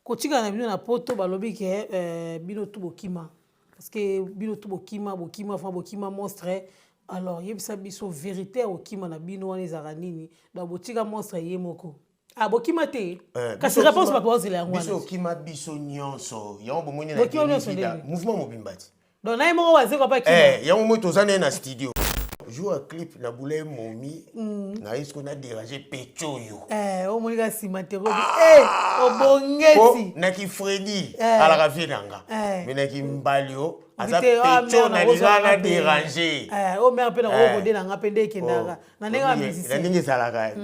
Kotikala na bino na poto, balobi ke bino tu bokima, parce que bino tu bokima, bokima fa, bokima monstre. Alors yebisa biso vérité ya kokima na bino wana ezalaka nini? Donc botika monstre ye moko, ah, bokima te? Kasi réponse bato bazela yango. Biso okima biso nyonso, yango bomoni na Demi-Vida, mouvement mobimba ti. Donc na ye moko Wazekwa mpe akima? Yango moi toza naye na studio jour ya clip na bula emomi na ye, sikoyo na déranger peti oyo. Omoni ka nsima te, obongeti. Naki Fredi alaka vie na nga, mais naki mbali o aza peti oyo nalinga na déranger. O mare mpe nakokode na nga mpe nde ekendaka na ndenge ya musicien. Na ndenge ezalaka.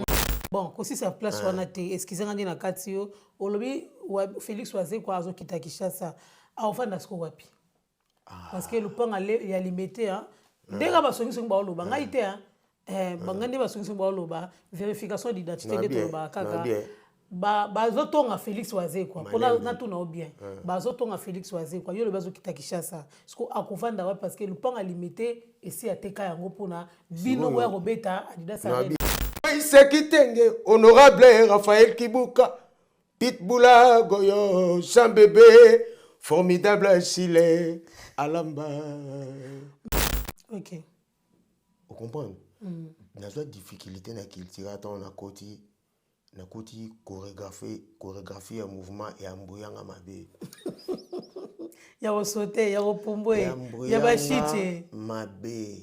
Bon, kosisa place wana te, excuse nga nde na kati yo, olobi Félix Wazekwa azokita Kinshasa, aofanda siko wapi? Parce que lupanga ya Limete, ndenge basongisongi baoloba, ngai te, bangai nde basongisongi baoloba, vérification d'identité nde tolobaka kaka. Bazotonga Félix Wazekwa mpona natuna o bien, bazotonga Félix Wazekwa, yo lobi azokita Kinshasa, siko akovanda wapi? Parce que lupanga Limete esi ateka yango mpona bino boya kobeta Adidas Arena. Sekitenge, honorable Raphaël Kibuka, Pitbula Goyo, Jean Bébé, formidable Achille Alamba. Ocomprendre? Nazwa difficulté na culture ntango nakoti chorégraphie ya mouvement ya mbuyanga mabe. Ya kosote, ya kopumbwe, ya bashite. Mabe.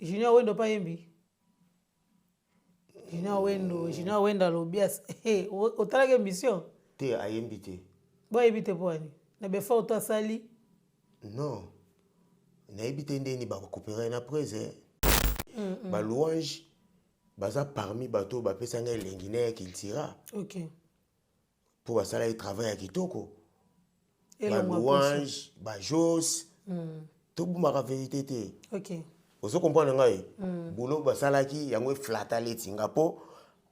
Junior Wendo pa yembi, Junior Wendo, Junior Wendo alobi, otalaki émission? Te, ayembi te. Boyebi te po ani na befort to asali? Non, nayebi te ndeni bakopere na prese. Balouange baza parmi bato oyo bapesa ngai elengi na ya Cultura mpo basala ye travail ya kitoko. Balouange, bajos, tobumaka vérité te. Ozo comprendre ngai? Boulot basalaki yango eflata leti nga, mpo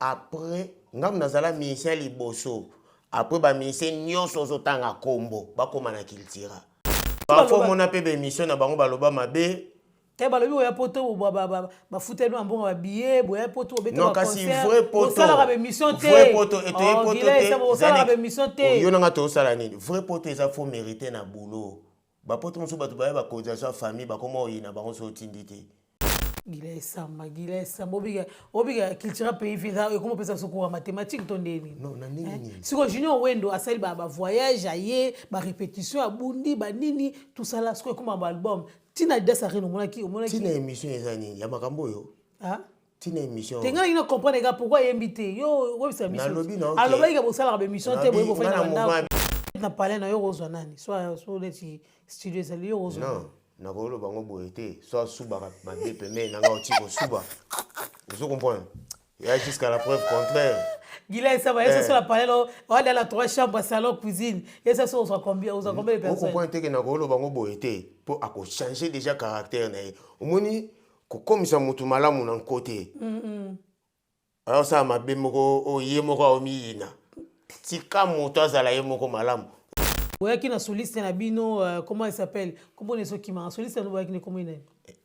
après ngambo nazala musicien liboso, après bamusicien nyonso ozotanga nkombo bakóma na Cultura. Parfois omona mpe baémission na bango baloba mabe. Te, balobi oya poto, bafuteli bino bambongo, babillet, boya poto. Non, kasi vrai poto, osalaka baémission te. Vrai poto etoye poto te. Osalaka baémission te. Yo nanga tosala nini? Vrai poto eza faut mériter na boulot. Bapoto mosusu, bato baya bacotisation ya famille, bakoma oyina bango so otindi te. Gila Esamba, Gila Esamba, obika obika Cultura Pays Vie ekoma opesa biso cours ya mathématique to ndeni? Non, na ndenge nini? Sikoyo Junior Wendo asali bavoyage, aye barépétition, abundi banini, tosala sikoyo ekoma baalbum ntina Adidas Arena, omonaki, omonaki? Ntina émission eza nini ya makambo oyo? Ntina émission? Te, ngai nalingi na comprendre eka pourquoi ayembi te. Yo oyebisa biso. Nalobi na alobaki ka bosalaka baémission te, boye bofai na bandako na palais na yo, kozwa nani? So neti studio ezali, yo kozwa? Non, nakoloba yango boye te. So asubaka mabe pembeni nanga, oti kosuba, ozo comprendre ya jusqu'à la preuve contraire. Gila Esaba, ye soso na palais lo wada la trois chambres, salon, cuisine, ye soso ozwa combien, ozwa combien de personnes? Ocomprendre te ke nakoloba yango boye te, mpo akochange déjà caractère na ye. Omoni, kokomisa motu malamu na nko te, ayosala mabe moko oyo ye moko aomiyina. Tika moto azala ye moko malamu. Boyaki na soliste na bino, comment il s'appelle? Kombo na ezokimaka, soliste na boyaki na kombo nani?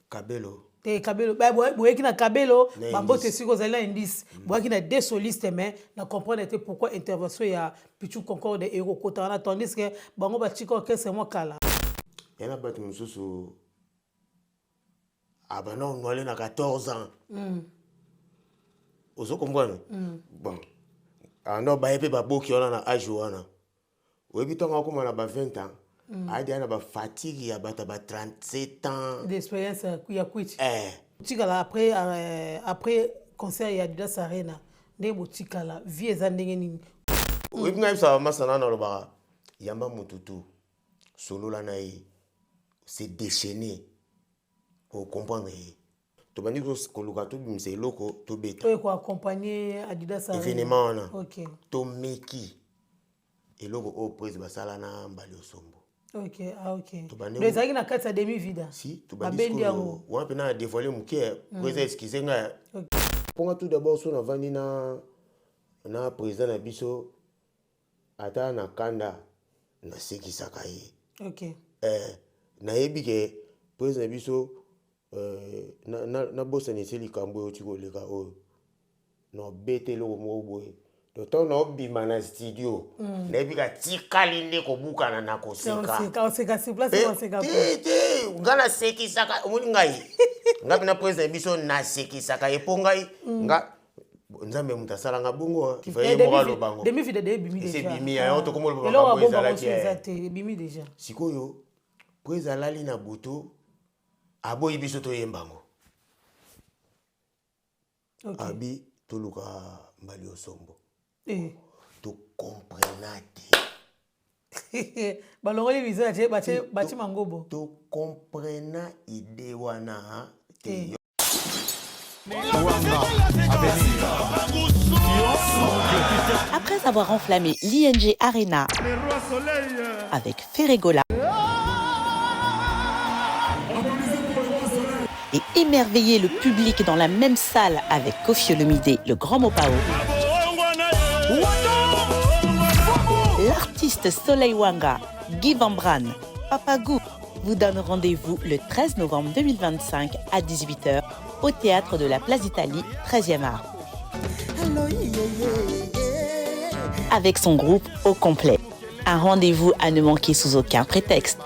Kabelo. Te, Kabelo, boyaki na Kabelo. Bambote esika ozali na indice, boyaki na deux solistes, mais na comprendre te pourquoi intervention ya Pichu Concorde ekokota wana, tandis que bango batika orchestre mwa kala. Ya na bato mosusu abanda onwale na 14 ans. Ozo comprendre? Bon, ando baye mpe baboki wana na age wana, oyebi, ntango akóma na ba 20 ans, ayadi ya na bafatigue ya bato ya ba 37 ans d'expérience ya kwiti. Botikala après concert ya Adidas Arena, ndenge botikala, vie eza ndenge nini? Oyebi, ngai yebisaka bamasa na nalobaka, yamba motu tu, solola na ye, se déchaîner, ocomprendre ye. Tobandi koluka tobimisa eloko, tobeta. Oyo koaccompagne Adidas Arena. Événement wana. Tomeki eloko oyo prise basala na Mbali Osombo. Ok, ah, ok. Donc ezalaki na kati ya Demi Vida? Si. Babendi yango. Wana mpena na dévoile moke. Président, excuse ngai, mponga tout d'abord so navandi na président na biso, ata na kanda, nasekisaka ye. Nayebi ke président na biso, nabosanisi likambo oyo oti koleka oyo, nabeta eloko moko boye. Donc ntango naobima na studio, nayebi ka tikali nde kobukana na koseka. Oseka, oseka sur place. Oseka. Te, te, nga nasekisaka. Omoni ngai, nga mpe na président biso nasekisaka ye, mpo ngai nga Nzambe moto asalanga bongo, ye moko alobango. Demi vida de ebimi. Ese déjà. Ebimi, yango tokoma oloba Eloko makambo abomba ezalaki, mosu eza te, ebimi déjà. Sikoyo po ezalali na butu, aboyi biso toyembango. Abi toluka mbali osombo. Tokomprena te. Balongoli biso, batie mangobo. Tokomprena idée wana te. Après avoir enflammé l'ING Arena avec Ferre Gola et émerveillé le public dans la même salle avec Koffi Olomide, le grand Mopao, l'artiste Soleil Wanga, Guy Van Bran, Papa Gou vous donne rendez-vous le 13 novembre 2025 à 18h au théâtre de la Place d'Italie, 13e art, avec son groupe au complet. Un rendez-vous à ne manquer sous aucun prétexte.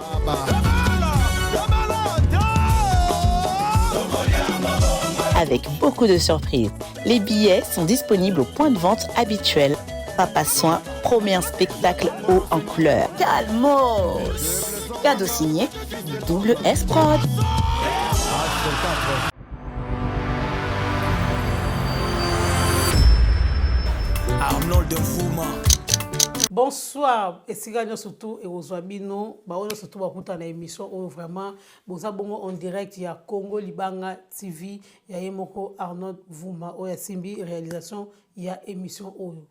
Avec beaucoup de surprises. Les billets sont disponibles au point de vente habituel. Papa Soin promet un spectacle haut en couleur. Calmos. Cadeau signé Double S Prod. Arnold Mfuma. Bonsoir, esika nyonso tu ekozwa bino, bango nyonso tu bakuta na émission oyo. Vraiment boza bongo en direct ya Congo Libanga TV, ya ye moko Arnold Vuma oyo asimbi réalisation ya émission oyo.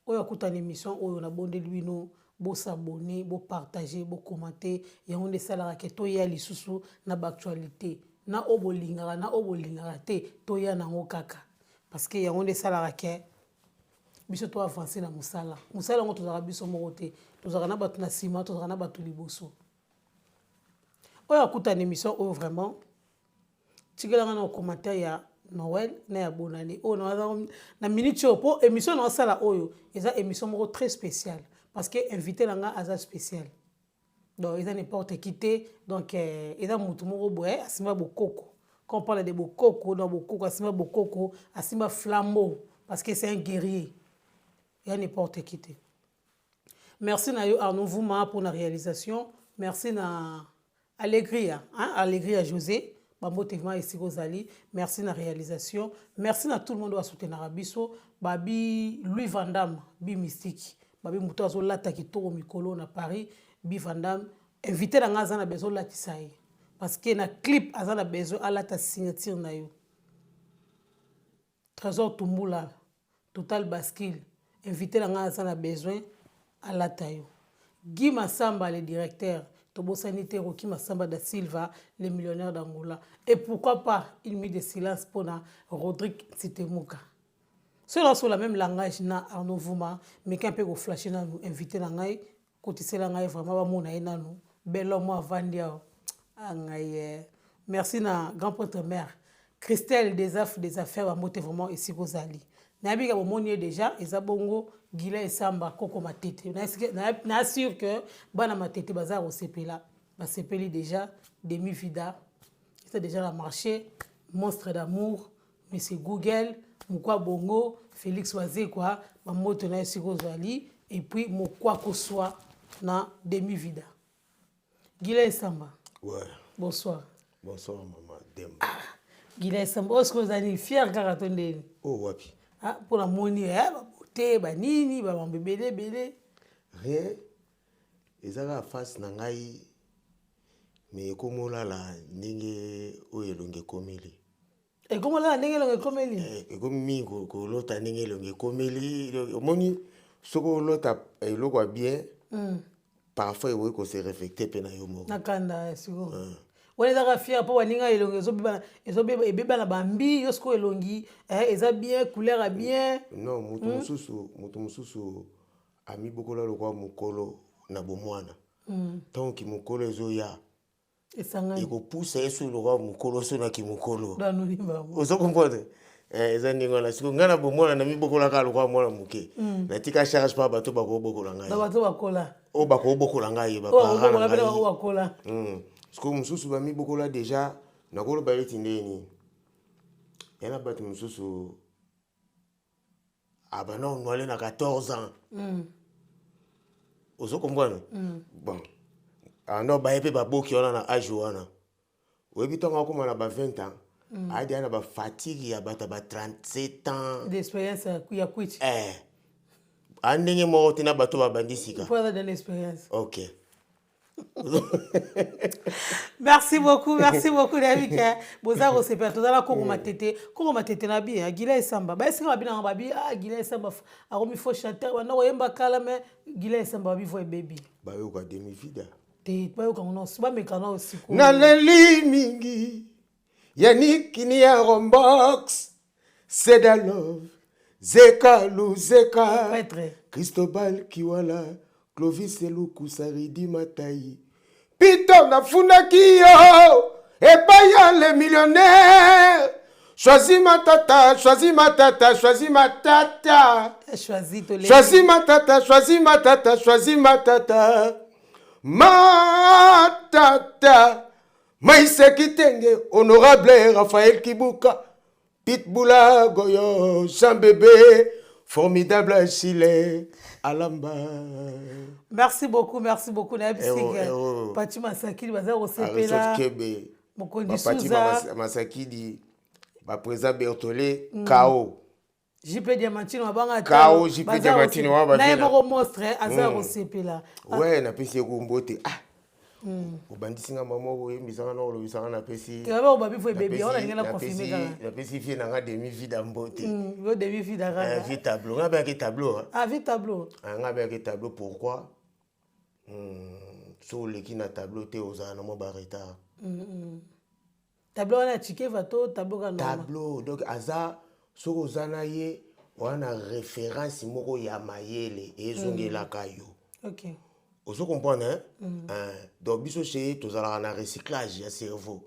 Oyo akuta na émission oyo, nabondeli bino bosabonner, bopartager, bocommenter. Yango nde esalaka ke toya lisusu na baactualité, na oyo bolingaka, na oyo bolingaka te, toya nango kaka, parce que yango nde esalaka ke biso to avance na mosala. Mosala yango tozalaka biso moko te, tozalaka na bato na nsima, tozalaka na bato liboso. Oyo akutana émission oyo, vraiment tikelanga na commentaire ya Noël na ya bonane oyo na minute oyo, mpo émission na osala oyo eza émission moko très spéciale, parce que invité na nga aza spécial. Donc eza n'importe qui te. Donc eza motu moko boye asimba bokoko. Quand on parle de bokoko, donc bokoko, asimba bokoko, asimba flambeau, parce que c'est un guerrier, ya n'importe qui te. Merci na yo Arnaud Vuma pour la réalisation. Merci na Allegria, hein, Allegria José, bambote vraiment esika ozali. Merci na réalisation. Merci na tout le monde oyo asoutenaka biso. Babi Louis Vandam, bi mystique, babi moto azolata kitoko mikolo na Paris. Bi Vandam, invité na nga aza na besoin olatisa ye, parce que na clip aza na besoin alata signature na yo. Trésor Tumbula, Total Bascule, invité na nga aza na besoin alata yo. Guy Massamba, le directeur, tobosani te Roki Massamba da Silva, le millionnaire d'Angola. Et pourquoi pas une minute de silence mpona Rodrigue Ntitemuka. Soki sur la même langage na Arnaud Vuma, meka mpe koflashe nanu invité na ngai, kotisela ngai vraiment bamona ye nanu. Bel homme avandi awa ngai. Merci na grand prêtre mère Christelle des affaires, bambote vraiment esika ozali. Nayebi ka bomoni ye déjà, eza bongo Gila Esamba koko Matete. Na sûr que bana Matete baza kosepela, basepeli déjà. Demi Vida, c'est déjà la marché monstre d'amour, monsieur Google Mokwa Bongo, Félix Wazekwa, bambote na esika ozali. Et puis Mokwa Koswa na Demi Vida, Gila Esamba. Ouais. Bonsoir. Bonsoir, mama Demba. Ah, Gila Esamba oyo sikoyo ozali fier kaka to ndeni? Oh, wapi? Ah, mpona moni babote banini, bamambo ebele ebele. Rien, eza kaka face na ngai, me ekomi olala ndenge oyo elongi ekomeli. Ekomi olala ndenge elongi ekomeli. Ekomi mingi kolota ndenge elongi ekomeli. Omoni, soki olota eloko ya bien, parfois ekoki kose reflecte mpe na yo moko. Na kanda sikoyo wana ezaka fier, mpo baninga elongi ebeba na bambi, yo sikoyo elongi eza bien, couleur ya bien. Non, moto mosusu, moto mosusu amibokola lokwa mokolo na bomwana. Ntango kimokolo ezoya, esangani, ekopusa ye so lokwa mokolo so na kimokolo. Danoli bango. Ozo comprendre? Eh, eza ndenge wana. Sikoyo ngai na bomwana namibokolaka lokola mwana moke. Natika charge mpa bato bakobokola ngai. Bato bakola. Oyo bakobokola ngai, baparent na ngai. Bakola. Sikoyo mosusu bamibokola déjà. Nakoloba neti ndeni ya na bato mosusu abanda onwale na 14 ans. Ozo comprendre? Bon, ando baye mpe baboki wana na age wana. Oyebi, ntango akóma na ba 20 ans, ayadi ya na bafatigue ya bato ya ba 37 ans d'expérience ya kwiti. Eh. A ndenge moko te na bato babandi sika. Po aza dans l'expérience. Ok. Merci beaucoup, merci beaucoup. Nayebi ke boza kosepela. Tozala Koko Matete, Koko Matete na bi Gila Esamba. Baesinga babi nanga babi, ah, Gila Esamba akomi faux chanteur. Banda koyemba kala, mais Gila Esamba babi voix ebebi. Bayoka demi vida. Te, bayoka ngo nyonso, bameka na osikoyo. Naleli mingi yanikini ya Rombox, Sedalove, Zeka Luzeka, Prêtre. Cristobal Kiwala, Clovis Elukusa, Ridi Matai, Pito. Nafundaki yo epai ya le millionnaire. Choisi Matata, choisi Matata, choisi Matata. Choisi tole. Choisi Matata, choisi Matata, choisi Matata, Matata Maïse Kitenge, honorable Raphaël Kibuka, Pitbula Goyo, Jean Bébé, formidable Achille Alamba. Merci beaucoup, merci beaucoup. Nayebi Ero, sike ero. Pati Masakili baza Aristote kosepela. Kebe. Mokonzi. Bapati. Suza. Masakidi, baprésident Bertolé Kao. JP Diamantino mabanga. Kao, JP Diamantino, wana naye bavena. moko monstre aza kosepela. Ouais, napesi ye kumbote. Ah, obandisi nga mama, oyembisanga na olobisanga, napesi. Teba babi voix ebebi wana, ndenge na confirme kaka. Napesi vie nanga demi vida mbote. Yo demi vida kaka. Vie tableau, nga beyaki tableau, hein. Ah, vie tableau. Ah, nga beyaki tableau. Pourquoi? So oleki na tableau te, ozala na mwa baretard. Tableau wana ya Chikeva to tableau kaka normal? Tableau, donc aza, soki oza na ye wana, référence moko ya mayele ezongelaka yo. Ozo comprendre, hein? Hein, donc biso chez tozalaka na recyclage ya cerveau.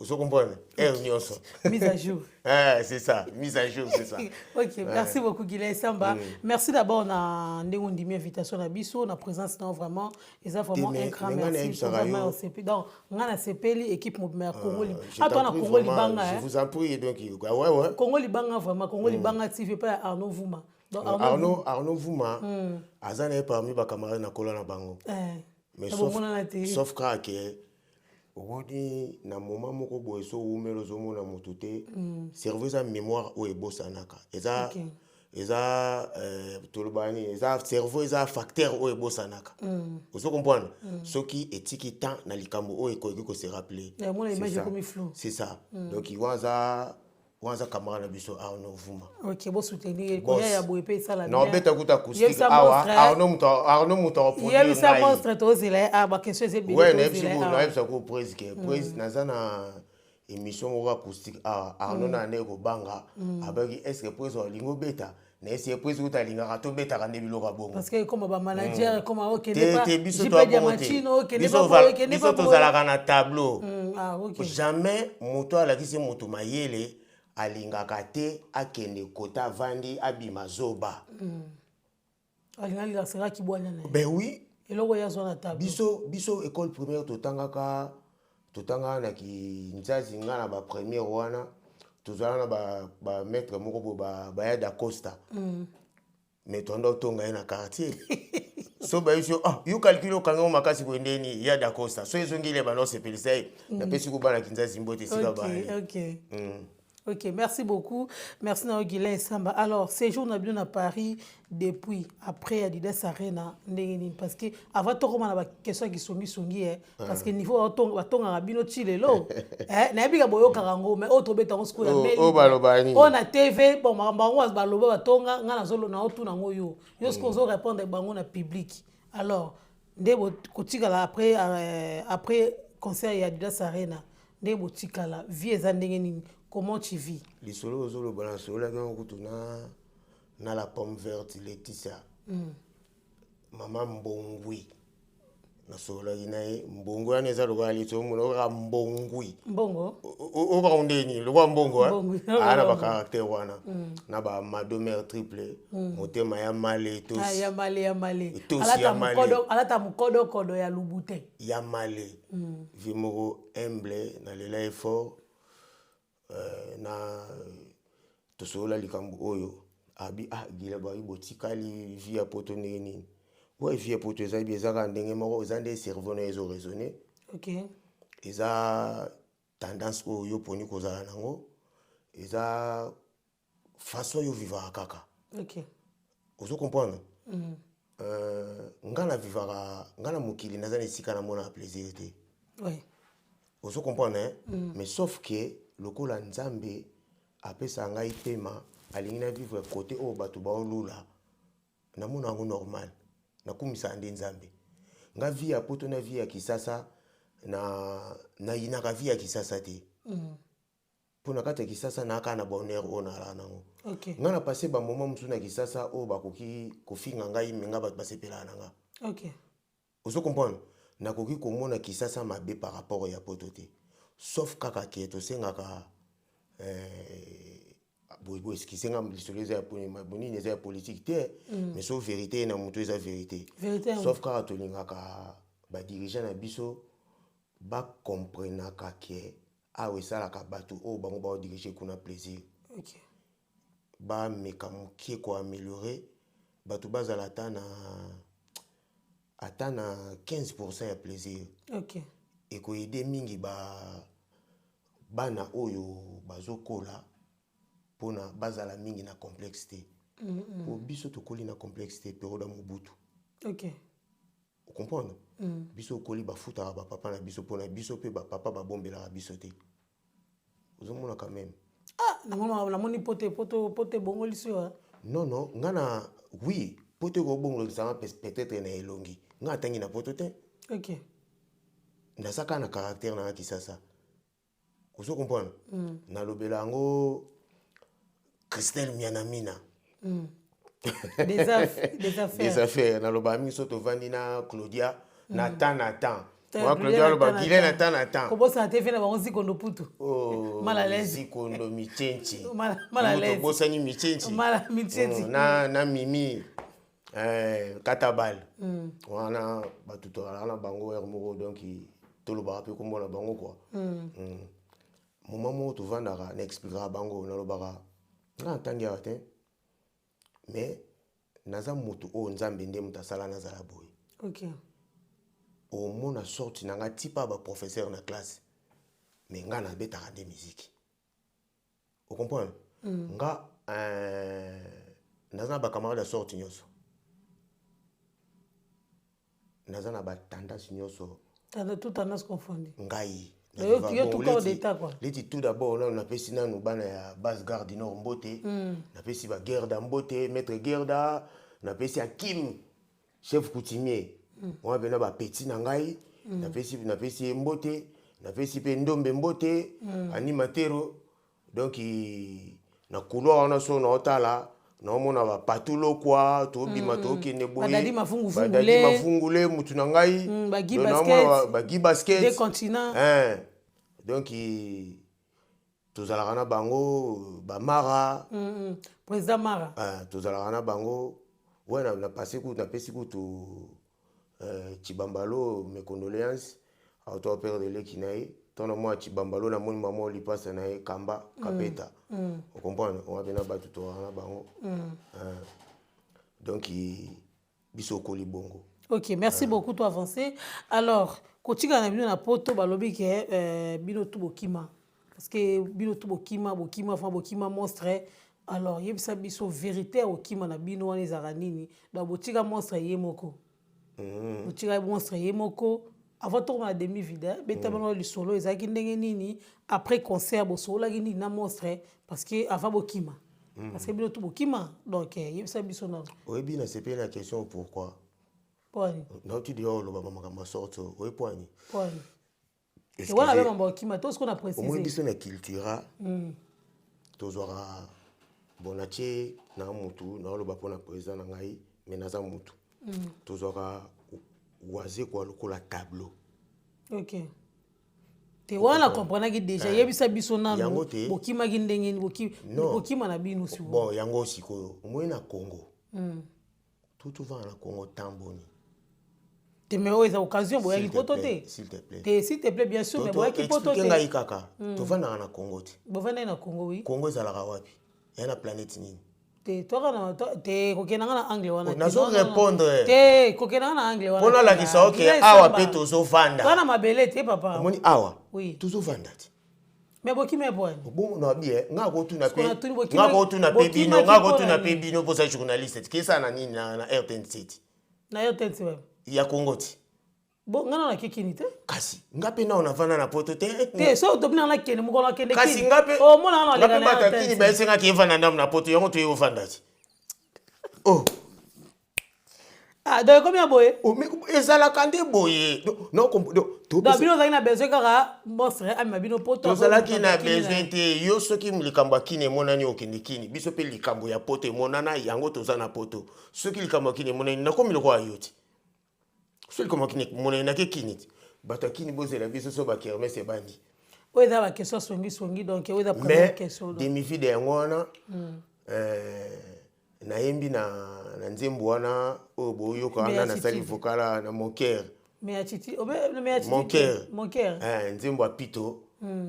Ozo comprendre? Heure nyonso. Mise à jour. Eh, c'est ça, mise à jour, c'est ça. Ok, merci beaucoup Guylain Samba. Merci d'abord na ndenge ondimi invitation na biso, na présence na vraiment. Eza vraiment un grand Mais nga merci. nayebisaka Vraiment yo. OCP. Donc nga na sepeli, équipe mobima ya Congo Je Ah t'en toi na prie, Congo vraiment, Libanga, je hein. vous en prie. Donc ah, ouais. Congo Libanga vraiment, Congo Libanga TV pas Arnaud Vuma. Donc Arnaud, Arnaud Vuma aza na ye parmi bacamarade na kola na bango. Mais Na sauf, bomonana te. Sauf kaka ke omoni na moment moko boye, so owumeli, ozomona motu te, cerveau eza mémoire oyo ebosanaka. Eza eza toloba nini, eza cerveau, eza facteur oyo ebosanaka. Ozo comprendre? Soki etiki temps na likambo oyo ekoki kose rappeler. Eh, mona C'est image ça. ekomi flou. C'est ça. Donc wana aza camarade na biso Arnaud Vuma. Ok, bo soutenir Boss. koya ya boye pe esala Na obeta kuta acoustique Yebisa awa. monstre, Arnaud moto, Arnaud moto akoproduire yebisa ngai. monstre tozela ye. Ah, baquestion eza ebele. Ouais, nayebisi Tozela ye ko awa. nayebisa ko prise ke prise naza na émission moko acoustique awa. Arnaud na nde kobanga abaki, est ce que prise olingi obeta? Nayesi ye prise kuta alingaka tobetaka nde biloko ya bongo. Parce que comme bamanager, comme okende Te te, biso toya bongo te. okende Biso pa boye, okende biso pa boye. tozalaka na tableau. Ah, ok. Jamais moto alakisi moto mayele alingaka te akende kota avandi abima zoba. Alinga lilasaka bwanya na ye. Ben oui. Eloko oyo azwa na tableau. Biso école primaire totangaka, totangaka na Kinzazi. Nga na bapremière wana tozala na bamaître moko boye, baya Dacosta. Mais toanda otonga ye na quartier. So bayebisi yo, ah, yo calcul okanga ngo makasi boye ndeni ya Dacosta. So ezongeli bana osepelisa ye. Napesi ko bana Kinzazi mbote esika Ok. bali. Ok, merci beaucoup. Merci na Guylain Samba. Alors, séjour na bino na Paris depuis après Adidas Arena ndenge nini? Parce que avant tokoma na ba question qui songi songi, hein, parce que niveau batongaka bino ti lelo. Eh, nayebi ka boyokaka yango, mais oyo tobeta yango sikoyo ya Oh, meli. oh, baloba nini? Oyo na TV, bon, makambo yango baloba batonga, nga nazolo na otuna yango yo. Yo sikoyo ozo répondre bango na public. Alors, nde kotikala après concert ya Adidas Arena, nde botikala vie eza ndenge nini? Comment tu vis? Lisolo ozoloba, nasololaki yango kutu na la pomme verte Leticia, mama Mbongwi. Nasololaki na ye, mbongo wana eza lokola liti omona kaka mbongwi. Mbongo? Okaka ndeni lokola mbongo aya na bacaractère wana na bamadomer triple motema ya male. Tosi ya male, ya male. Tosi ya male. Alata mokodokodo ya Louboutin. Ya male, vie moko humble, nalela ye fort. Na tosolola likambo oyo abi ah gila bayi botikali vie ya poto ndenge nini? Oyo vie ya poto eza eza kaka ndenge moko, eza nde cerveau na ezo raisonner. Eza tendance oyo yo poni kozala nango, eza façon yo vivaka kaka. Ozo comprendre? Nga na vivaka, nga na mokili naza na esika namonaka plaisir te. Ozo comprendre, hein? Mais sauf que lokola Nzambe apesaka ngai pema, alingi na vivre côté oyo bato baolula, namona yango normal, nakumisaka nde Nzambe. Nga vie ya poto na vie ya Kisasa, na nayinaka vie ya Kisasa te, mpo na kati ya Kisasa nayaka na bonheur oyo nalala nango. Nga na passe bamoment mosusu na Kisasa oyo bakoki kofinga ngai, me nga bato basepelaka na nga. Ozo comprendre? Nakoki komona Kisasa mabe par rapport ya poto te, sauf kaka ke tosengaka boye, excuse nga, lisolo eza ya nini, eza ya politique te, mais so vérité na moto eza vérité. Vérité yango. Sauf kaka tolingaka badirigeant na biso bakomprenaka ke awa esalaka bato oyo bango baodirige kuna plaisir. Bameka moke koaméliorer bato, bazala ata na 15 ya plaisir. Ekoyede mingi ba bana oyo bazokola mpona bazala mingi na complexe te, po biso tokoli na complexe te, période ya Mobutu. Ocomprendre? Biso okoli bafutaka bapapa na biso mpona biso, mpe bapapa babombelaka biso te. Ozomona quand même. Ah, namoni poto, poto, poto ebongolisi yo. Non, nga na oui, poto ekobongolisanga peut-être na elongi. Nga atangi na poto te. Naza kaka na caractère na nga Kisasa. Ozo comprendre? Nalobela yango Christelle Mianamina. Des affaires. Des affaires. Naloba mingi so tovandi na Claudia na temps na temps. Wa Claudia Claudia aloba na Guylain na temps. temps na temps. Kobosana te, fe na bango Zikondo Putu. Oh, Mal à l'aise. Zikondo Michenchi. Mal à l'aise. Tobosani Michenchi. Michenchi. Na Mimi Katabal wana, bato tozalaka na bango heure moko, donc tolobaka mpe kombo na bango quoi. Moment moko tovandaka, na expliquaka bango, nalobaka nga natangi awa te, mais naza moto oyo Nzambe nde moto asala nazala boye. Omona sorti na nga tipa baprofesseur na classe, mais nga nabetaka nde miziki. Ocomprendre? Nga naza na bacamarade ya sorte nyonso, naza na batendance nyonso. Tout tendance confondu. Ngai Yo tout corps d'état quoi. Leti tout d'abord nanu napesi nanu bana ya base gare du Nord mbote, napesi bagerda mbote, maître Gerda, napesi Akim, chef coutumier wana mpena bapeti na ngai, napesi ye mbote, napesi mpe Ndombe mbote, animatero. Donc na couloir wana so naotala, naomona bapatulokwa, tobima, tokende boye. Badadi Mafungufungule. Badadi Mafungule, mutu na ngai. Bagi Donc, naomona Basket. Bagi Basket. Des continents. Hein. Donc tozalaka na bango, bamara. Président Mara. Ah, tozalaka na bango ouais. Na passé kutu napesi kutu Chibambalo mes condoléances, auto perdre leki na ye. Ntango mwa Chibambalo, namoni mama olipasa na ye kamba kapeta. Ocomprendre? Owa mpe na bato tozalaka na bango. Donc biso okoli bongo. Ok, merci beaucoup. To avancer. Alors, kotika na bino na poto, balobi ke bino tu bokima. Parce que bino tu bokima, bokima, enfin bokima monstre. Alors, yebisa biso vérité okima na bino wana ezalaka nini? Donc botika monstre ye moko. Botika monstre ye moko. Avant tokoma na demi vide, beta bano lisolo ezalaki ndenge nini après concert, bosololaki nini na monstre, parce que avant bokima. Parce que bino tu bokima. Donc yebisa biso nano. Oyebi, nasepeli na question. Pourquoi? Poni. Nauti deya oloba makambo ya sorte oye poani. Poni. Wana be mambo okima to siko na Omoni préciser. Biso na cultura tozwaka bon, natie na mutu, naoloba mpona président na ngai, mais naza mutu. Tozwaka Wazekwa lokola tableau. Ok, te wana comprenaki déjà. Yebisa biso nanu. Yango te. Bokimaki ndenge nini? Non. Bokima na bino sikoyo. Bon, yango sikoyo omoni na Congo, tutuvanga na Congo tamboni. Te, mais oyo eza occasion, boyaki S'il te poto plaît, te. s'il te plaît. Te, s'il te plaît, bien sûr, mais boyaki poto Explique te. ngai kaka, tovandaka na Congo te? Bovandaki na Congo, oui. Congo ezalaka wapi? Ya na planète nini? Te, toka na te, kokendanga na angle wana te. Nazo Non, non, non. répondre. Te, kokendanga na angle wana Mpo te. nalakisa oke Gila awa Esamba. mpe tozovanda. Toa na mabele te, papa. Omoni awa, Oui. tozovanda te. Mais bokimi po wani? Bongo na bi nga kotuna mpe Sikoyo natuni nga kotuna mpe bino, bokimaki nga mpo kotuna na mpe nini? bino mpoza journaliste ti kesala na nini na RTNC ti? Na yo te, ti wapi? Ya Congo ti. Bo nga na nakekini te. Kasi nga mpe nao navanda na poto te. Te, so tobina nga nakende mokolo nakende. Kasi nga mpe omona nga nga naleka mpe na bato yo ya Kini te. bayesengaki evanda ndambo na poto, yango toye ovanda ti. Oh. Ah, donc ekomi ya boye? Oh, mais ezalaka nde boye. Non, Donc bino ozalaki na besoin kaka monstre amema bino poto? Tozalaki na besoin te. Yo soki likambo ya Kini emonani, okende Kini. Biso mpe likambo ya poto emonana, yango toza na poto. Soki likambo ya Kini emonani, nakomi lokola yo ti. Soki likambo ya Kini emonani, nake Kini ti. Bato ya Kini, bozela biso so bakermesse ebandi. Oyo eza baquestion songisongi, donc oyo eza première Mais question donc. Demi-vide yango wana, nayembi na nzembo wana oyo boyoka Mais wana. ya Nasali Titi. vocal na Mon cœur. Mais ya Titi mais ya Titi Mon te. cœur. Mon cœur. Nzembo ya Pito,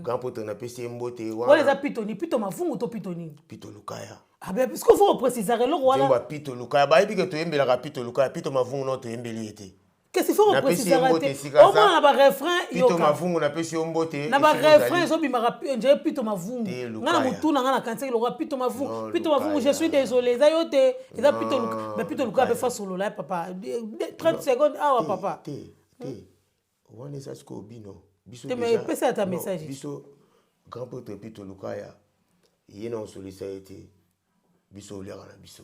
grand poto, napesi ye mbote. Wana eza Wana Pito nini? Pito Mavungu to Pito nini? Pito Lukaya. Ah ben, puisque faut préciser eloko Nzembo wana. ya Pito Lukaya, bayebi ke toyembelaka Pito Lukaya. Pito Mavungu no toyembeli ye te. Kasi faut Napesi ye reprécisaka mbote te. esika aza. Omona na barefrain, Pito yoka. Mavungu, napesi yo mbote Na esika barefrain ozali. ezobimaka nzela Pito Mavungu. Te, Nga na Lukaya. motu na nga na kanisaki lokola Pito Mavungu. Non, Pito Mavungu, je Lukaya. suis désolé, eza yo te, eza Pito Luka. Non, Mais Pito Luka mpe Lukaya. fa solola ya papa 30 secondes awa, Te, papa. Te, te, wana eza sikoyo bino, biso Te, mais epesa ata non, message. Biso grand prêtre Pito Lukaya ye na osolisa ye te. Biso oliaka na biso.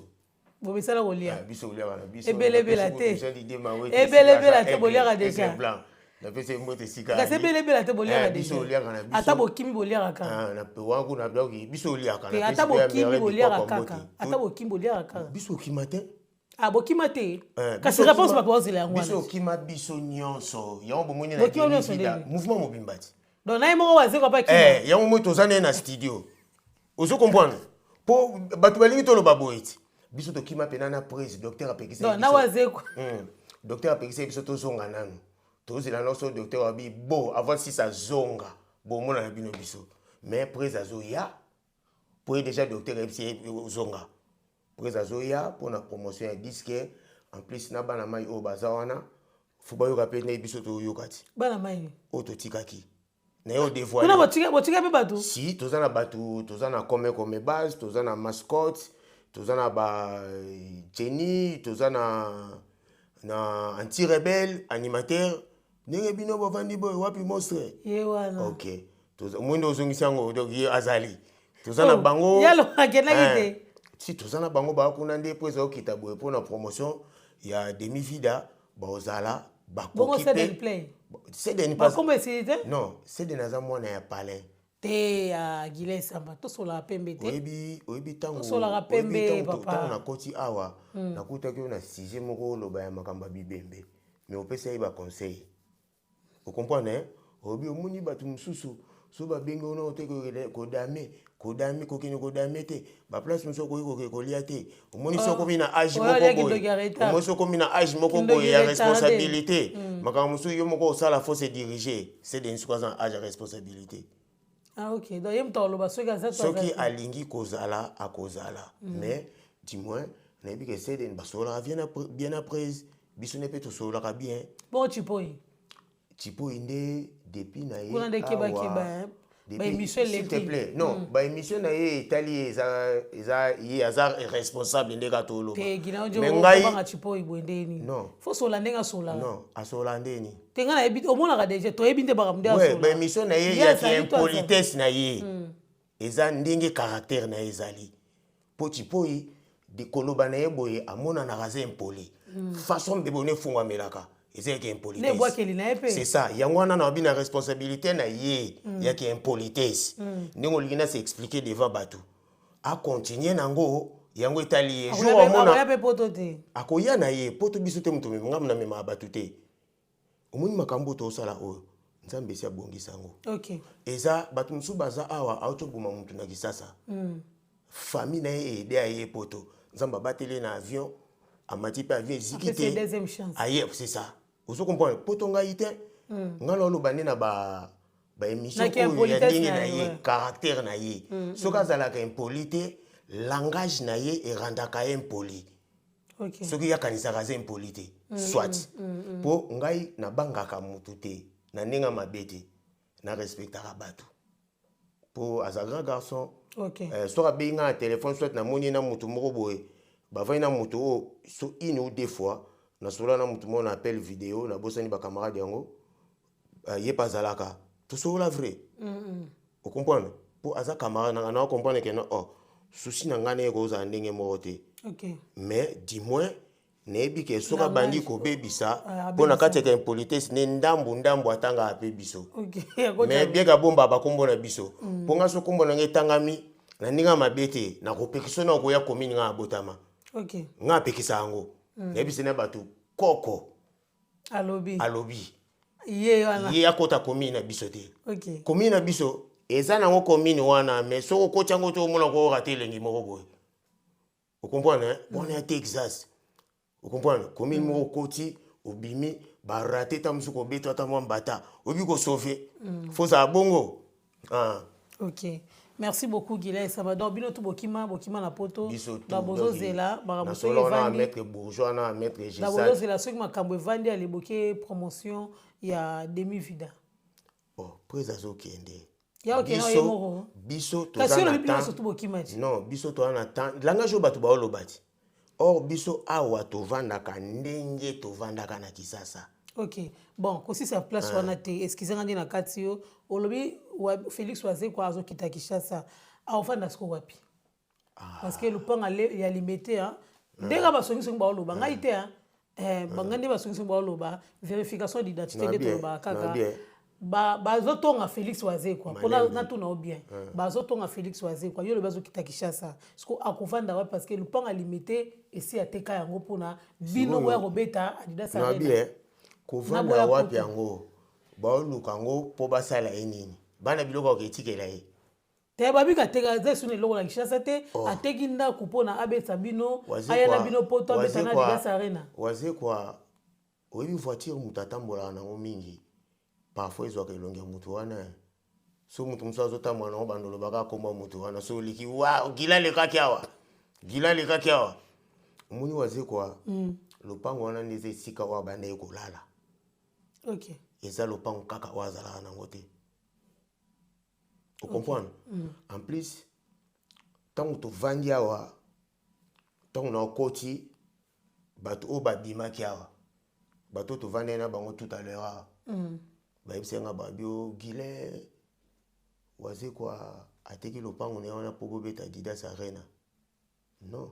Bomesala kolia. Ah, biso oliaka na biso. Ebelebela Napesi te. kutu Jean Didier Mawe te, Ebelebela esika te, aza boliaka aigle, déjà. aigle blanc. Napesi ye mbote esika Kasi ali. ebelebela te, boliaka Eh, biso déjà. oliaka na biso. Ata bokimi, boliaka kaka. Ah, na wana kuna biloko biso oliaka. Te, Napesi ata mpe ya bokimi, Merlin boliaka Bikwakwa kaka. mbote. Ata bokimi, boliaka kaka. Biso okima te. Ah, bokima te. Eh, Kasi biso réponse bato bazozela yango biso wana. okima biso nyonso, yango bomoni na Bokima nyonso Demi-Vida, ndenge? mouvement mobimba ti. Donc na ye moko Wazekwa mpe akima? Eh, yango moi toza naye na studio, ozo comprendre, mpo bato balingi toloba boye ti biso tokima mpena na prise. Docteur apekisa Donc na Wazekwa. Docteur apekisa biso tozonga nanu, tozela nyonso. Docteur abi bo avant sisa azonga, bomona na bino biso. Mais prise azoya po ye déjà docteur ayebisi ye ozonga. Prise azoya mpona promotion ya disque, en plus na bana mai oyo baza wana, fo bayoka mpe ndenge biso toyoka ti. Bana mai? Oyo totikaki na ye Kuna odévoile. Botika mpe bato? Si toza na bato, toza na comme base, toza na mascotte, toza na ba Jenny, toza na anti rebelle animateur. Ndenge bino bavandi boye, wapi monstre? Ye wana. Ok, omoi nde ozongisi yango. Donc ye azali, toza na Oh, bango. ye alo akendaki Eh, te. Si toza na bango, baa kuna nde mpo eza okita boye mpona promotion ya Demi Vida, baozala. Bongo Bakoki Seden mpe Play? Seden Bakombo esili te? Non, Seden aza mwana ya palin. Te, ya Gila Esamba, tosolaka pembe te. Oyebi ntango Tosolaka pembe, oyebi ntango papa. ntango nakoti awa, nakutaki oyo na sujet moko oloba ya makambo ya bibembe, mais opesa ye baconseil, ocomprendre, hein? Oyebi, omoni bato mosusu so babengi ono te kodame kodame, kokende kodame te, baplace mosusu okoki kokende kolia te. Omoni so okomi na age Oyo moko aliaki boye, ndoki ya retard. omoni so okomi na age moko Kindoki boye ya retardé. responsabilité, makambo mosusu yo moko osala, faut se diriger. C'est soki aza na age ya responsabilité. Ah ok, donc ye moto aloba soki aza to aza Soki te. alingi kozala, akozala. Mais du moins nayebi ke Seden basololaka bien, bien après biso nde mpe tosololaka bien. Bongo Chipoi? Chipoi nde depuis na ye Kuna nde kebakeba, hein. Baémission S'il te eleki. plaît, non, baémission na ye etali ye, eza ye aza responsable nde kaka toloba. Te, Gina, Mais ojo ngai obanga Chipoi boye ndeni? Non. Fo sola ndenge asolaka. Non, asola ndeni? Te, ngai nayebi, omonaka déjà, toyebi nde makambo nde Ouais, asolaka. baémission na ye Ye yaki azali to azali? impolitesse na ye eza ndenge caractère na ye ezali, mpo Chipoi de koloba na ye boye amonanaka aza impoli. Façon mbebo ne efungwamelaka eza yaki Nde impolitesse. ebwakeli na ye mpe. C'est ça, yango wana na babi na responsabilité na ye yaki impolitesse. Ndenge olingi na se expliquer devant bato, acontinue nango, yango etali ye. Jour Akoya amona mpe poto te? Akoya na ye poto, biso te. Moto ngambo namemaka bato te. Omoni makambo oyo tosala oyo, Nzambe esi abongisa yango. Okay. Eza bato mosusu baza awa, auti oboma motu na Kisasa. Famille na ye ede aye poto, Nzambe abateli ye na avion, amati mpe avion eziki Apesi ye te. deuxième chance. Aye, c'est ça, ozo comprendre? Poto ngai te, ngai naoloba nde na ba baémission Naki oyo ya impolitesse ndenge na na ye, ye, ouais. caractère na ye. Soki azalaka impoli te, langage na ye erandaka ye impoli. Soki ye akanisaka aza impoli te, soit mpo ngai nabangaka motu te na ndenge ya mabe te, narespectaka bato mpo aza grand garçon. Soki abengi ngai na telefone, soit namoni ye na motu moko boye, bavandi na motu oyo, so une ou deux fois nasolola na motu moko na appel vidéo, nabosani bacamarade yango, ye mpe azalaka, tosolola vrai. Ocomprendre? Mpo aza camarade nanga, na ocomprendre ke no, oh, souci na ngai na ye kozala ndenge moko te. Mais du moins nayebi ke soki abandi kobebisa, Ah, mpo na kati ya impolitesse ne, ndambu ndambu atangaka mpe biso. Ok. Mais bien kabomba bakombo na biso, mpo nga so kombo na ngai etangami na ndenge ya mabe te, nakopekisa na koya commune ngai abotama. Ngai apekisa yango, nayebisi na bato koko. Alobi. Alobi. Ye wana. Ye akota commune na biso te. Commune na biso eza nango commune wana, mais soki okoti yango te, omona koyoka te elengi moko boye, ocomprendre? Wana ya Texas, ocomprendre? Commune moko okoti, obimi, barate ta mosuku, obeta ata mwa mbata, oyebi kosauve, fozala bongo. Ah. Ok, merci beaucoup, Guylain Esamba. Donc bino tu bokima, bokima na poto. Biso tu. Babozozela makambo soki nasolola na evandi. maître Bourgeois na maître Gisal. Babozozela soki makambo evandi, aleboke promotion ya demi vida. Oh, prise azokende. Ya okende ye moko. Biso Kasi toza na olobi bino nyonso temps tu bokima ti. Non, biso toza na temps, langage oyo bato baoloba ti, or biso awa tovandaka ndenge tovandaka na Kisasa. Ok, bon, kosisa place wana te, excuse nga nde na kati yo. Olobi Félix Wazekwa azokita Kinshasa, aofanda siko wapi? Parce que lupanga ya Limete ndenge basongisongi baoloba ngai te, hein. Eh, banga nde basongisongi baoloba, vérification d'identité nde Na bien, tolobaka na kaka. bien. Bazotonga Félix Wazekwa mpona Malembe. natuna o bien, bazotonga Félix Wazekwa, yo lobi azokita Kinshasa, siko akovanda wapi? Parce que lupanga Limete esi ateka yango mpona bino boya kobeta Adidas Na Arena. bien kovanda Naboya wapi? poto. Yango baoluka yango mpo basala ye nini? Bana biloko akoetikela ye. Te, babika ateka, aza esu na eloko na Kinshasa te. Ateki ndako mpona abetisa bino, aya na bino poto, abeta na Adidas Arena. Wazekwa, oyebi voiture moto atambolaka nango mingi, parfois ezwaka elongi ya motu wana. So moto mosusu azotambola nango, bando olobaka akomba motu wana, so oleki wa gila alekaki awa, gila alekaki awa. Omoni Wazekwa, lopango wana nde eza esika oyo abanda ye kolala. Eza lopango kaka oyo azalaka nango te, ocomprendre? En plus, ntango tovandi awa, ntango nakoti, bato oyo babimaki awa, bato oyo tovandaki na bango tout à l'heure awa, bayebisaki nga, babi o Guylain Wazekwa ateki lopango na ye wana mpo bobeta Adidas Arena. Non,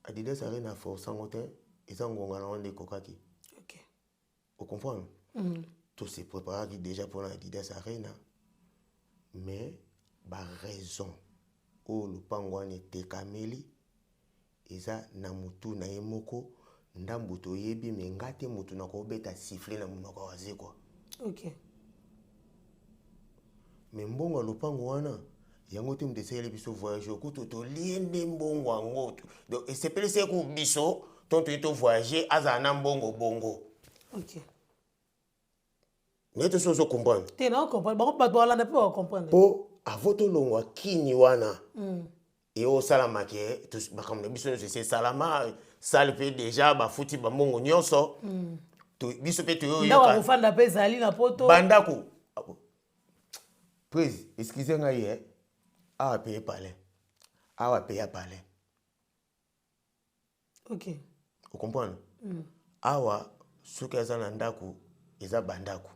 Adidas Arena force yango te, eza ngonga na wana nde ekokaki. Ocomprendre? Tose préparaki déjà mpona Adidas Arena, mais baraison oyo lopango wana etekameli eza na motu na ye moko. Ndambo toyebi, me nga te motu na kobeta sifflet na monoko ya Wazekwa. Me mbongo ya lopango wana, yango te moto esaleli biso voyage oyo. Kutu tolie nde mbongo yango, donc esepelisi ku biso to toyi tovoyage, azala na mbongo bongo. Naye te so ozocomprendre. Te, na comprendre bango, bato balanda mpe bacomprendre. Mpo avo tolongwa kini wana, eosalama ke makambo na biso nyonso esi esalama, sale mpe déjà bafuti bambongo nyonso. Biso mpe Ndako ya toyoyoka. kofanda mpe ezali na poto. Bandako prise, excuse ngai ye, awa pe palais, awa pe ya palais. Ocomprendre? Awa soki aza na ndako, eza bandako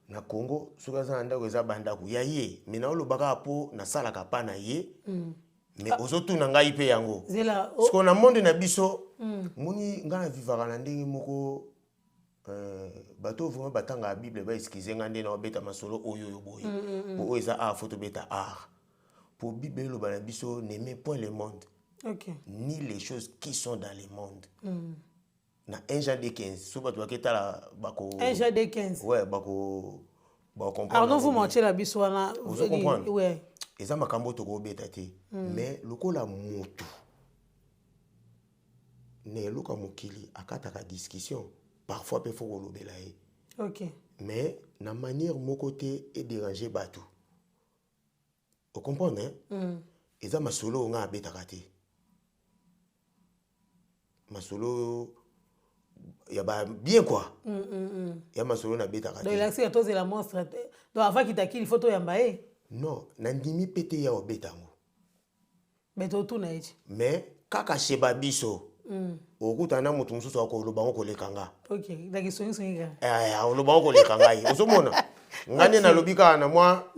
na Congo. Soki aza na ndako, eza bandako ya ye. Me naoloba kaka mpo nasalaka pa na ye, me ozotuna ngai mpe yango. Zela. Sikoyo na monde na biso, moni ngai navivaka na ndenge moko, bato oyo vraiment batangaka Bible baexcuse ngai nde naobeta masolo oyo oyo boye, po oyo eza art, faut tobeta art, po Bible eloba na biso: "N'aimez point le monde ni les choses qui sont dans le monde." Na 1 Jean 2,15, so bato baketala bako 1 Jean 2,15. Ouais, bako bacomprendre. Arnaud, vous mentiez biso wana. Ozo comprendre? Ouais. Eza makambo tokobeta te, mais lokola motu na eloko ya mokili akataka discussion, parfois mpe faut kolobela ye. Mais na manière moko te edéranger bato, ocomprendre, hein? Eza masolo oyo ngai abetaka te, masolo ya ba bien quoi, ya masolo nabetaka. Donc elakisi tozela monstre te. Donc avant kitaki, il faut toyamba ye. Non, nandimi mpe te ya obeta yango. Mais totuna ye ti. Mais kaka sheba biso, okutana na moto mosusu akoloba ngo koleka nga. Ok, donc songisongi kaka. Eh, oloba ngo koleka ngai. Ozomona ngai nde nalobi kaka na mwa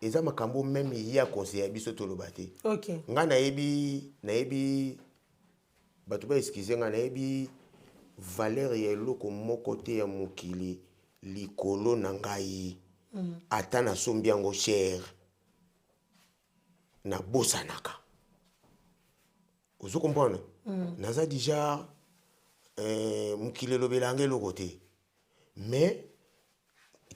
eza makambo même ye aconseiller biso toloba te. Ngai nayebi bato baexcuser ngai, nayebi valeur ya eloko moko te ya mokili likolo na ngai. Ata nasombi yango cher, nabosanaka, ozo comprendre? Naza déjà mokili elobelanga eloko te, mais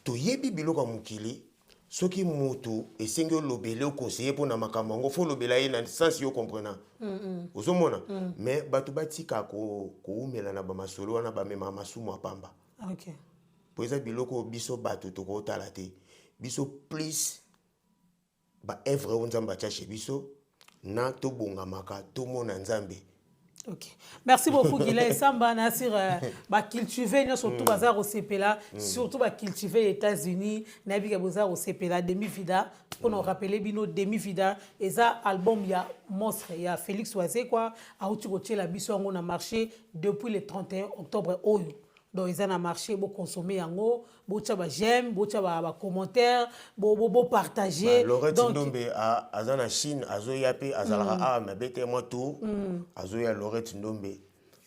toyebi biloko ya mokili. Soki moto esengi olobele, oconseiller mpo na makambo yango, faut olobela ye na sens yo comprena. Ozomona? Mais bato batika koumela na bamasolo wana, bamemaka masumu ya pamba. Po eza biloko oyo biso bato tokotala te. Biso plus baœuvre oyo Nzambe atia chez biso na tobongamaka, tomona Nzambe. Ok, merci beaucoup, Guylain Samba. Nasir bacultivé nyonso tu baza kosepela, surtout bacultivé États-Unis. Nayebi ke boza kosepela. Demi Vida, mpona korappeler bino, Demi Vida eza album ya monstre ya Félix Wazekwa, auti kotiela biso yango na marché depuis le 31 octobre oyo. Donc eza na marché, boconsommer yango, botya baj'aime, botya bacommentaire, bopartager. Laurent Ndombe aza na Chine, azoya mpe, azalaka awa mabe te, mwa tour azoya. Laurent Ndombe,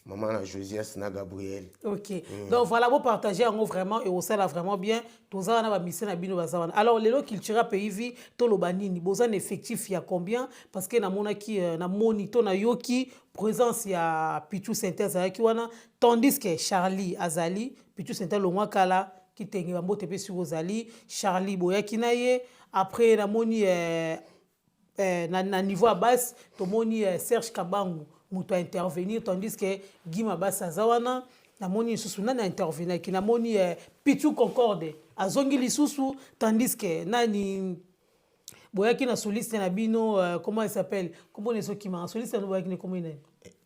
mama na Josias na Gabriel. Ok, donc voilà, bopartager yango vraiment, ekosala vraiment bien. Toza wana, bamise na bino baza wana. Alors lelo Cultura Pays Vie, toloba nini? Boza na effectif ya combien? Parce que namonaki, namoni to nayoki présence ya Pichu Synthèse azalaki wana, tandis que Charlie azali. Pichu Synthèse longwa kala, Kitenge bambote mpe soki ozali. Charlie boyaki na ye. Après namoni na niveau ya basse, tomoni Serge Kabangu moto aintervenir, tandis que Guy Mabasi aza wana. Namoni lisusu nani aintervenaki? Namoni Pichu Concorde azongi lisusu, tandis que nani boyaki na soliste na bino, comment il s'appelle? Kombo na ezokimaka, soliste na boyaki na kombo nani?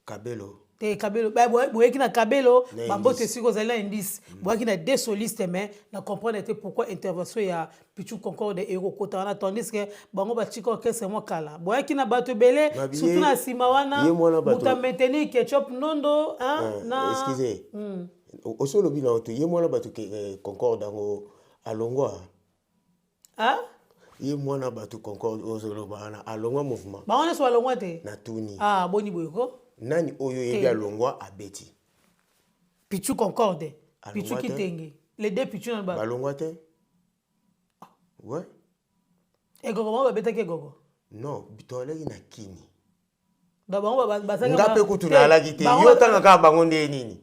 Kabelo. Te, Kabelo, boyaki na Kabelo. Bambote esika ozali na indice. Boyaki na deux solistes, mais na comprendre te pourquoi intervention ya Pichu Concorde ekokota wana, tandis que bango batika orchestre mwa kala. Boyaki na bato ebele, surtout na nsima wana, moto amaintenir Ketchup Nondo. Na excuse, osi olobi na to ye mwana bato Concorde yango alongwa. Ye mwana bato Concorde ozoloba wana alongwa mouvement. Bango nyonso balongwa te. Natuni. Ah, boni boye ko? Nani oyo oyebi alongwa abeti? Pichu Concorde, Pichu Kitenge, les deux Pichu na balongwa te, ouais. Egogo, bango babetaki egogo. Non, toalaki na Kini. Bango nga mpe kutu naalaki te. Yo tanga kaka bango nde nini,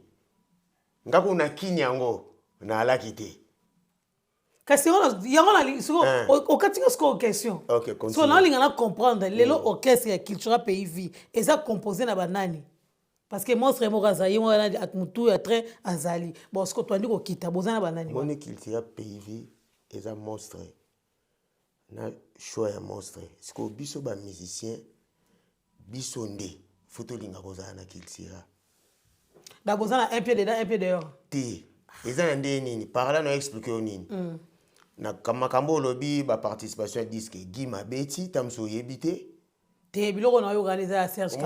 nga kutu na Kini yango naalaki te. Kasi yango okatinga sikoyo question. So naolinga na comprendre lelo, orchestre ya Cultura Pays Vie eza composé na banani? Parce que monstre moko azali wana, motu ya train azali. Bon, sikoyo toandi kokita, boza na banani? Moni, Cultura Pays Vie eza monstre na choix ya monstre. Sikoyo biso bamusicien, biso nde faut tolinga kozala na Cultura. Da boza na un pied dedans, un pied dehors. Te, eza na ndenge nini? Par là na expliquer yo nini. Na makambo olobi, baparticipation ya disque, Guy mabeti ta mosu oyebi te. Te, biloko na oyokana eza ya Serge.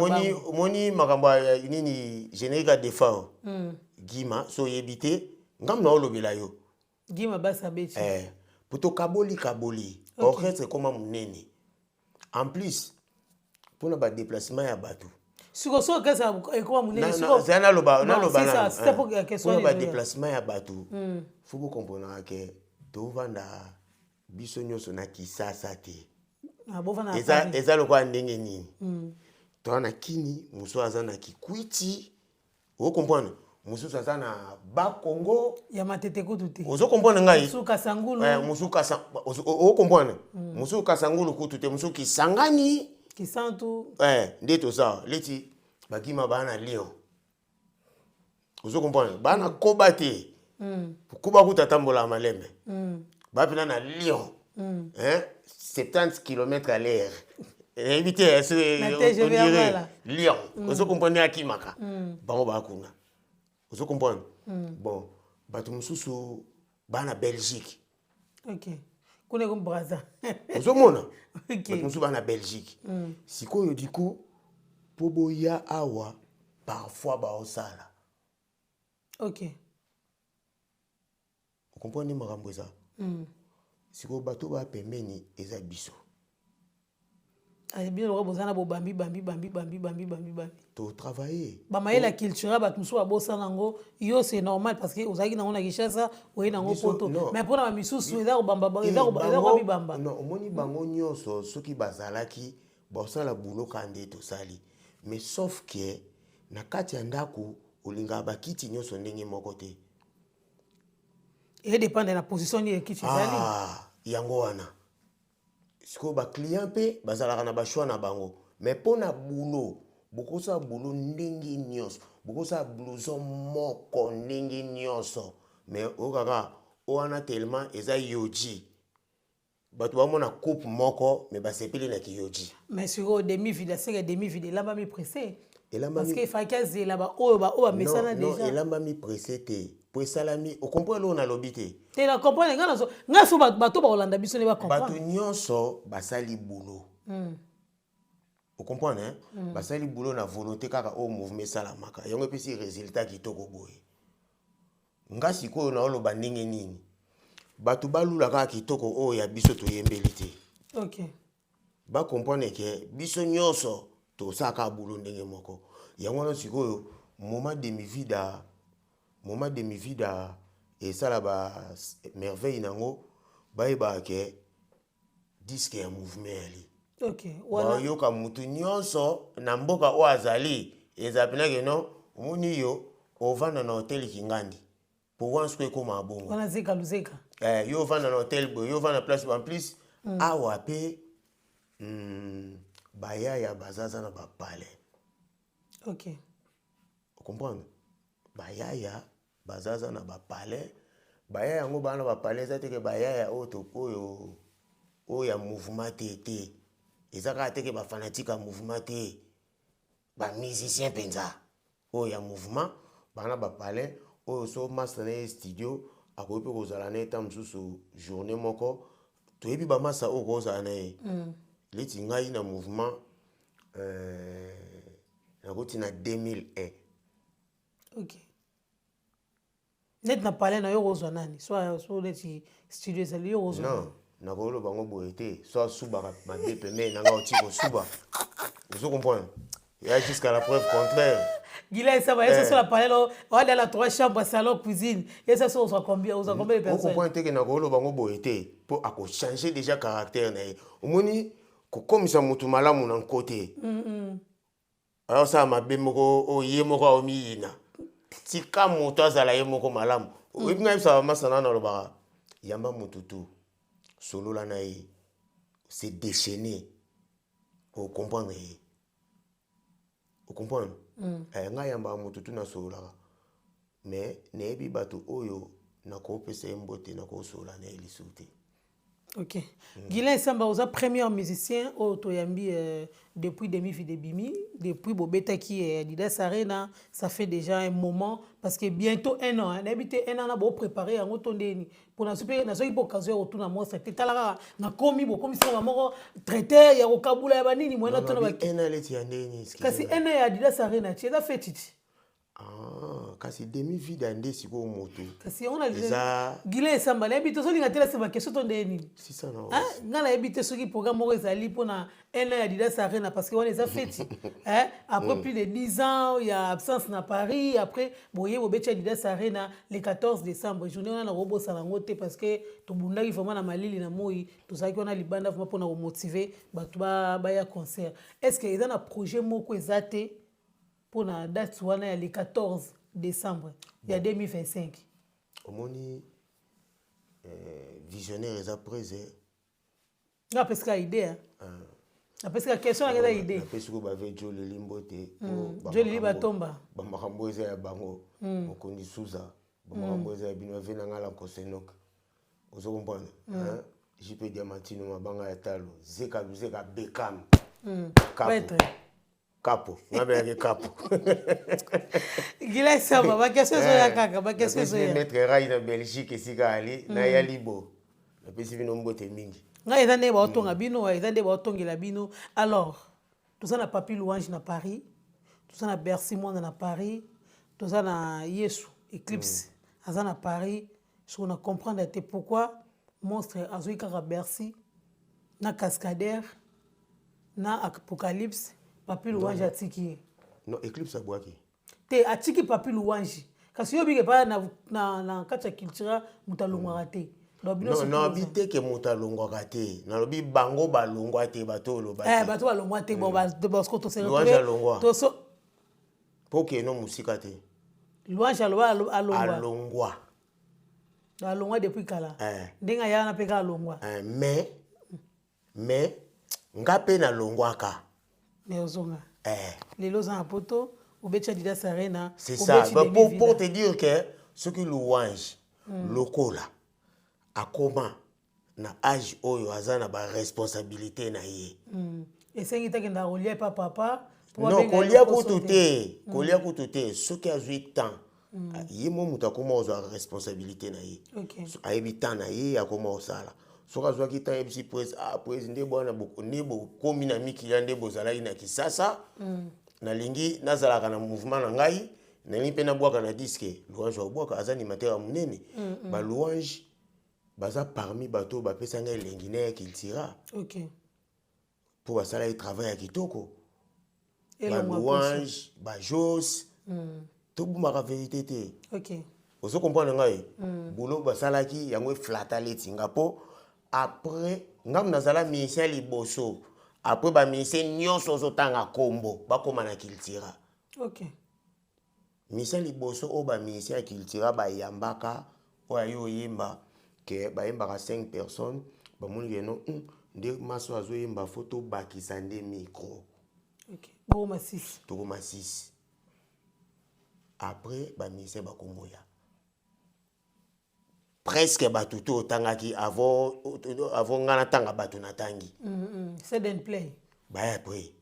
Omoni makambo ya nini, générique ya Defao. Gima so oyebi te, ngambo na olobela yo. Gima basi abeti. Eh, po tokaboli kaboli orchestre ekoma monene, en plus mpona badéplacement ya bato. Sikoyo so orchestre ekoma monene. Zala naloba mpona badéplacement ya bato, faut bokomprenaka ke tovanda biso nyonso na Kisasa te. Eza lokola ndenge nini, toza na Kini, mosu aza na Kikwiti, ocomprendre? Mosusu aza na Bakongo. Ya Matete kutu te. Ozo comprendre ngai? Mosusu Kasangulu. Mosusu Kasa, o comprendre? Mosusu Kasangulu kutu te, mosusu Kisangani. Kisantu. Nde toza leti bakima baa na Lyon. Ozo comprendre? Baa na Koba te. Koba kutu atambolaka malembe. Baa mpena na Lyon. 70 km à l'heure. Nayebi te, on dirait Lyon. Ozo comprendre, akimaka. Bango baa kuna. Ozo comprendre? Bon, bato mosusu baa na Belgique. Ok. Kuna ekomi Brazza. Ozomona? Bato mosusu baa na Belgique. Sikoyo du coup, mpo boya awa, parfois baosala. Ocomprendre makambo eza? Sikoyo bato baya pembeni eza biso. Bino lokola boza na bobambi bambi bambi bambi bambi bambi bambi. Totravaille. Bamayele ya culture, bato mosusu babosana yango. Yo, c'est normal parce que ozalaki nango na Kinshasa, oye nango Poto, mais mpona bamisusu eza kobamba, eza kobibamba. Non, omoni, bango nyonso soki bazalaki basala boulot kaka nde tosali, mais sauf que na kati ya ndako olingaka bakiti nyonso ndenge moko te. Edépendre na position nini ekiti ezali. Ah, yango wana sikoyo baclient mpe bazalaka na bachoix na bango, mais mpo na boulot, bokosala boulot ndenge nyonso, bokosala blouson moko ndenge nyonso, mais oyo kaka wana tellement eza yoji, bato bamona coupe moko, mais basepeli na kiyoji. Mais sikoyo demi vide aseke, demi vide elambami pressé parce que efaki azela baoyo baoyo bamesana déjà. Elambami pressé te, po esalami, ocomprendre oyo nalobi te? Te, na comprendre. Nga so bato bakolanda biso nde bato bacomprendre. Nyonso basali boulot, ocomprendre, hein? Basali boulot na volonté kaka oyo mouvement esalamaka, yango epesi résultat kitoko boye. Nga sikoyo naoloba ndenge nini bato balula kaka kitoko oyo ya biso toyembeli te. Bacomprendre ke biso nyonso tosalaka boulot ndenge moko. Yango wana sikoyo moment Demi-Vida, moment Demi-Vida esala ba merveille nango, bayebaka ke disque ya mouvement yali. Ok, wana. Bayoka mutu nyonso na mboka oyo azali, eza mpena keno omoni yo ovanda na hotel Kingandi po wana sikoyo ekóma bongo. Wana zeka luzeka. Yo ovanda na hotel boye, yo ovanda place, en plus awa mpe bayaya bazaza na bapalais. Ocomprendre? Bayaya bazaza na bapalais. Bayaya yango baa na bapalais, eza teke bayaya oyo to oyo oyo ya mouvement te te, eza kaka teke bafanatique ya mouvement te, bamusicien mpenza oyo ya mouvement baa na bapalais. Oyo so master na ye studio, akoki mpe kozala na ye ta mosusu journée moko. Toyebi bamasa oyo kozala na ye. Leti ngai na mouvement, nakoti na 2001. Ok, neti na palais na yo kozwa nani? So neti studio ezali, yo kozwa? Non, nakoloba bango boye te. So asubaka mabe pembeni nanga, oti kosuba, ozo comprendre ya jusqu'à la preuve contraire. Gila Esaba ye so na palais lo wada la trois chambres, salon, cuisine, ye so ozwa combien, ozwa combien de personnes? Ocomprendre te ke nakoloba bango boye te, mpo akochange déjà caractère na ye. Omoni, kokomisa motu malamu na nko te, ayosala mabe moko oyo ye moko aomiyina. Tika moto azala ye moko malamu. Oyebi, ngai yebisaka masana, nalobaka yamba motu tu solola na ye, se déchaîner, ocomprendre ye, ocomprendre. Ngai yambaka motu tu nasololaka, mais nayebi bato oyo nakopesa ye mbote, nakosolola na ye lisusu te. Ok, Guylain Esamba, oza premier musicien oyo toyambi depuis demi vide ebimi, depuis bobetaki Adidas Arena. Ça fait déjà un moment, parce que bientôt un an, nayebi te un an na bopréparé yango to ndeni, mpo nazwaki mpe occasion ya kotuna mostre te. Tala kaka nakomi bokomisaka moko traiteur ya kokabula ya banini moye natuna. Un an leti ya ndeni? Kasi un an ya Adidas Arena ti eza feti ti. Ah, kasi demi vide nde sikoyo moto. Kasi yango na eza. Guylain Esamba, nayebi te, ozolinga te nasema question to ndenge nini? Sisa na. Ah, nga nayebi te soki programme moko ezali mpona un an ya Adidas Arena, parce que wana eza feti, hein? Après plus de 10 ans ya absence na Paris, après boye bobeti Adidas Arena le 14 décembre. Journée wana nakobosana yango te, parce que tobundaki vraiment na malili na moi, tozalaki wana libanda vraiment mpona komotiver bato baya concert. Est ce que eza na projet moko eza te mpona date wana ya le 14? Décembre ya 2025. Omoni, visionnaire eza prese. Nga apesika idée, apesika question nanga, eza idée. Napesi ko bave Joleli mbote. Joleli batomba. Bamakambo eza ya bango, mokonzi Suza, bamakambo eza ya bino. Ave na nga la Kosenok, ozo comprendre? JP Diamantino, mabanga ya talo, zeka zeka, Bekam. Kapo. Kapo, nabengaki kapo. Gila Samba, baquestion ezoya kaka, baquestion ezoya. Maître Rai na Belgique, esika ali na libo, napesi bino mbote mingi. Ngai eza nde baotonga bino, eza nde baotongela bino. Alors, toza na Papi Louange na Paris, toza na Bercy Mwana na Paris, toza na Yesu Eclipse aza na Paris. Soki na comprendre te pourquoi monstre azwi kaka Bercy na Cascadeur na Apocalypse, Papi Louange atiki ye. Non, Eclipse abwaki. Te, atiki Papi Louange. Kasi yo obiki epai na kati ya culture, moto alongwaka te. Nalobi te ke moto alongwaka te, nalobi bango balongwa te, bato oloba. Bato balongwa te. Bon, Louange alongwa mpo keno mosika te. Louange aloba alongwa. Alongwa. Alongwa depuis kala. Ndenge aya wana mpe kaka alongwa. Mais nga mpe nalongwaka. Mais ozonga. Lelo oza na Poto, obeti Adidas Arena. C'est ça. Bah, pour te dire que soki Louange lokola akoma na age oyo aza na baresponsabilité na ye. Esengi takenda kolia epa papa. Non, kolia kutu te, kolia kutu te. Soki azwi temps, ye mo moto akoma kozwa responsabilité na ye. Ayebi temps na ye, akoma kosala. Soki azwaki temps, yebisi prese: "Ah prese, nde bwana, nde bokomi na mikili, nde bozalaki na Kisasa, nalingi nazalaka na mouvement na ngai, nalingi mpe nabwaka na disque." Louange abwaka, aza animateur ya monene. Balouange baza parmi bato oyo bapesa ngai elengi na ya Cultura mpo basala ye travail ya kitoko. Balouange, bajos, tobumaka vérité te. Ozo comprendre ngai? Boulot basalaki yango eflata leti nga, mpo après ngambo nazala musicien liboso, après bamusicien nyonso ozotanga nkombo bakóma na Cultura. Musicien liboso oyo bamusicien ya Cultura bayambaka, oyo aye oyemba, ke bayembaka 5 personnes, bamoni ke no, nde maso azoyemba, fo tobakisa nde micro. Bokoma 6. Tokoma 6. Après bamusicien bakomoya, presque bato to otangaki avant nga natanga, bato natangi. Seden Play. Baya après.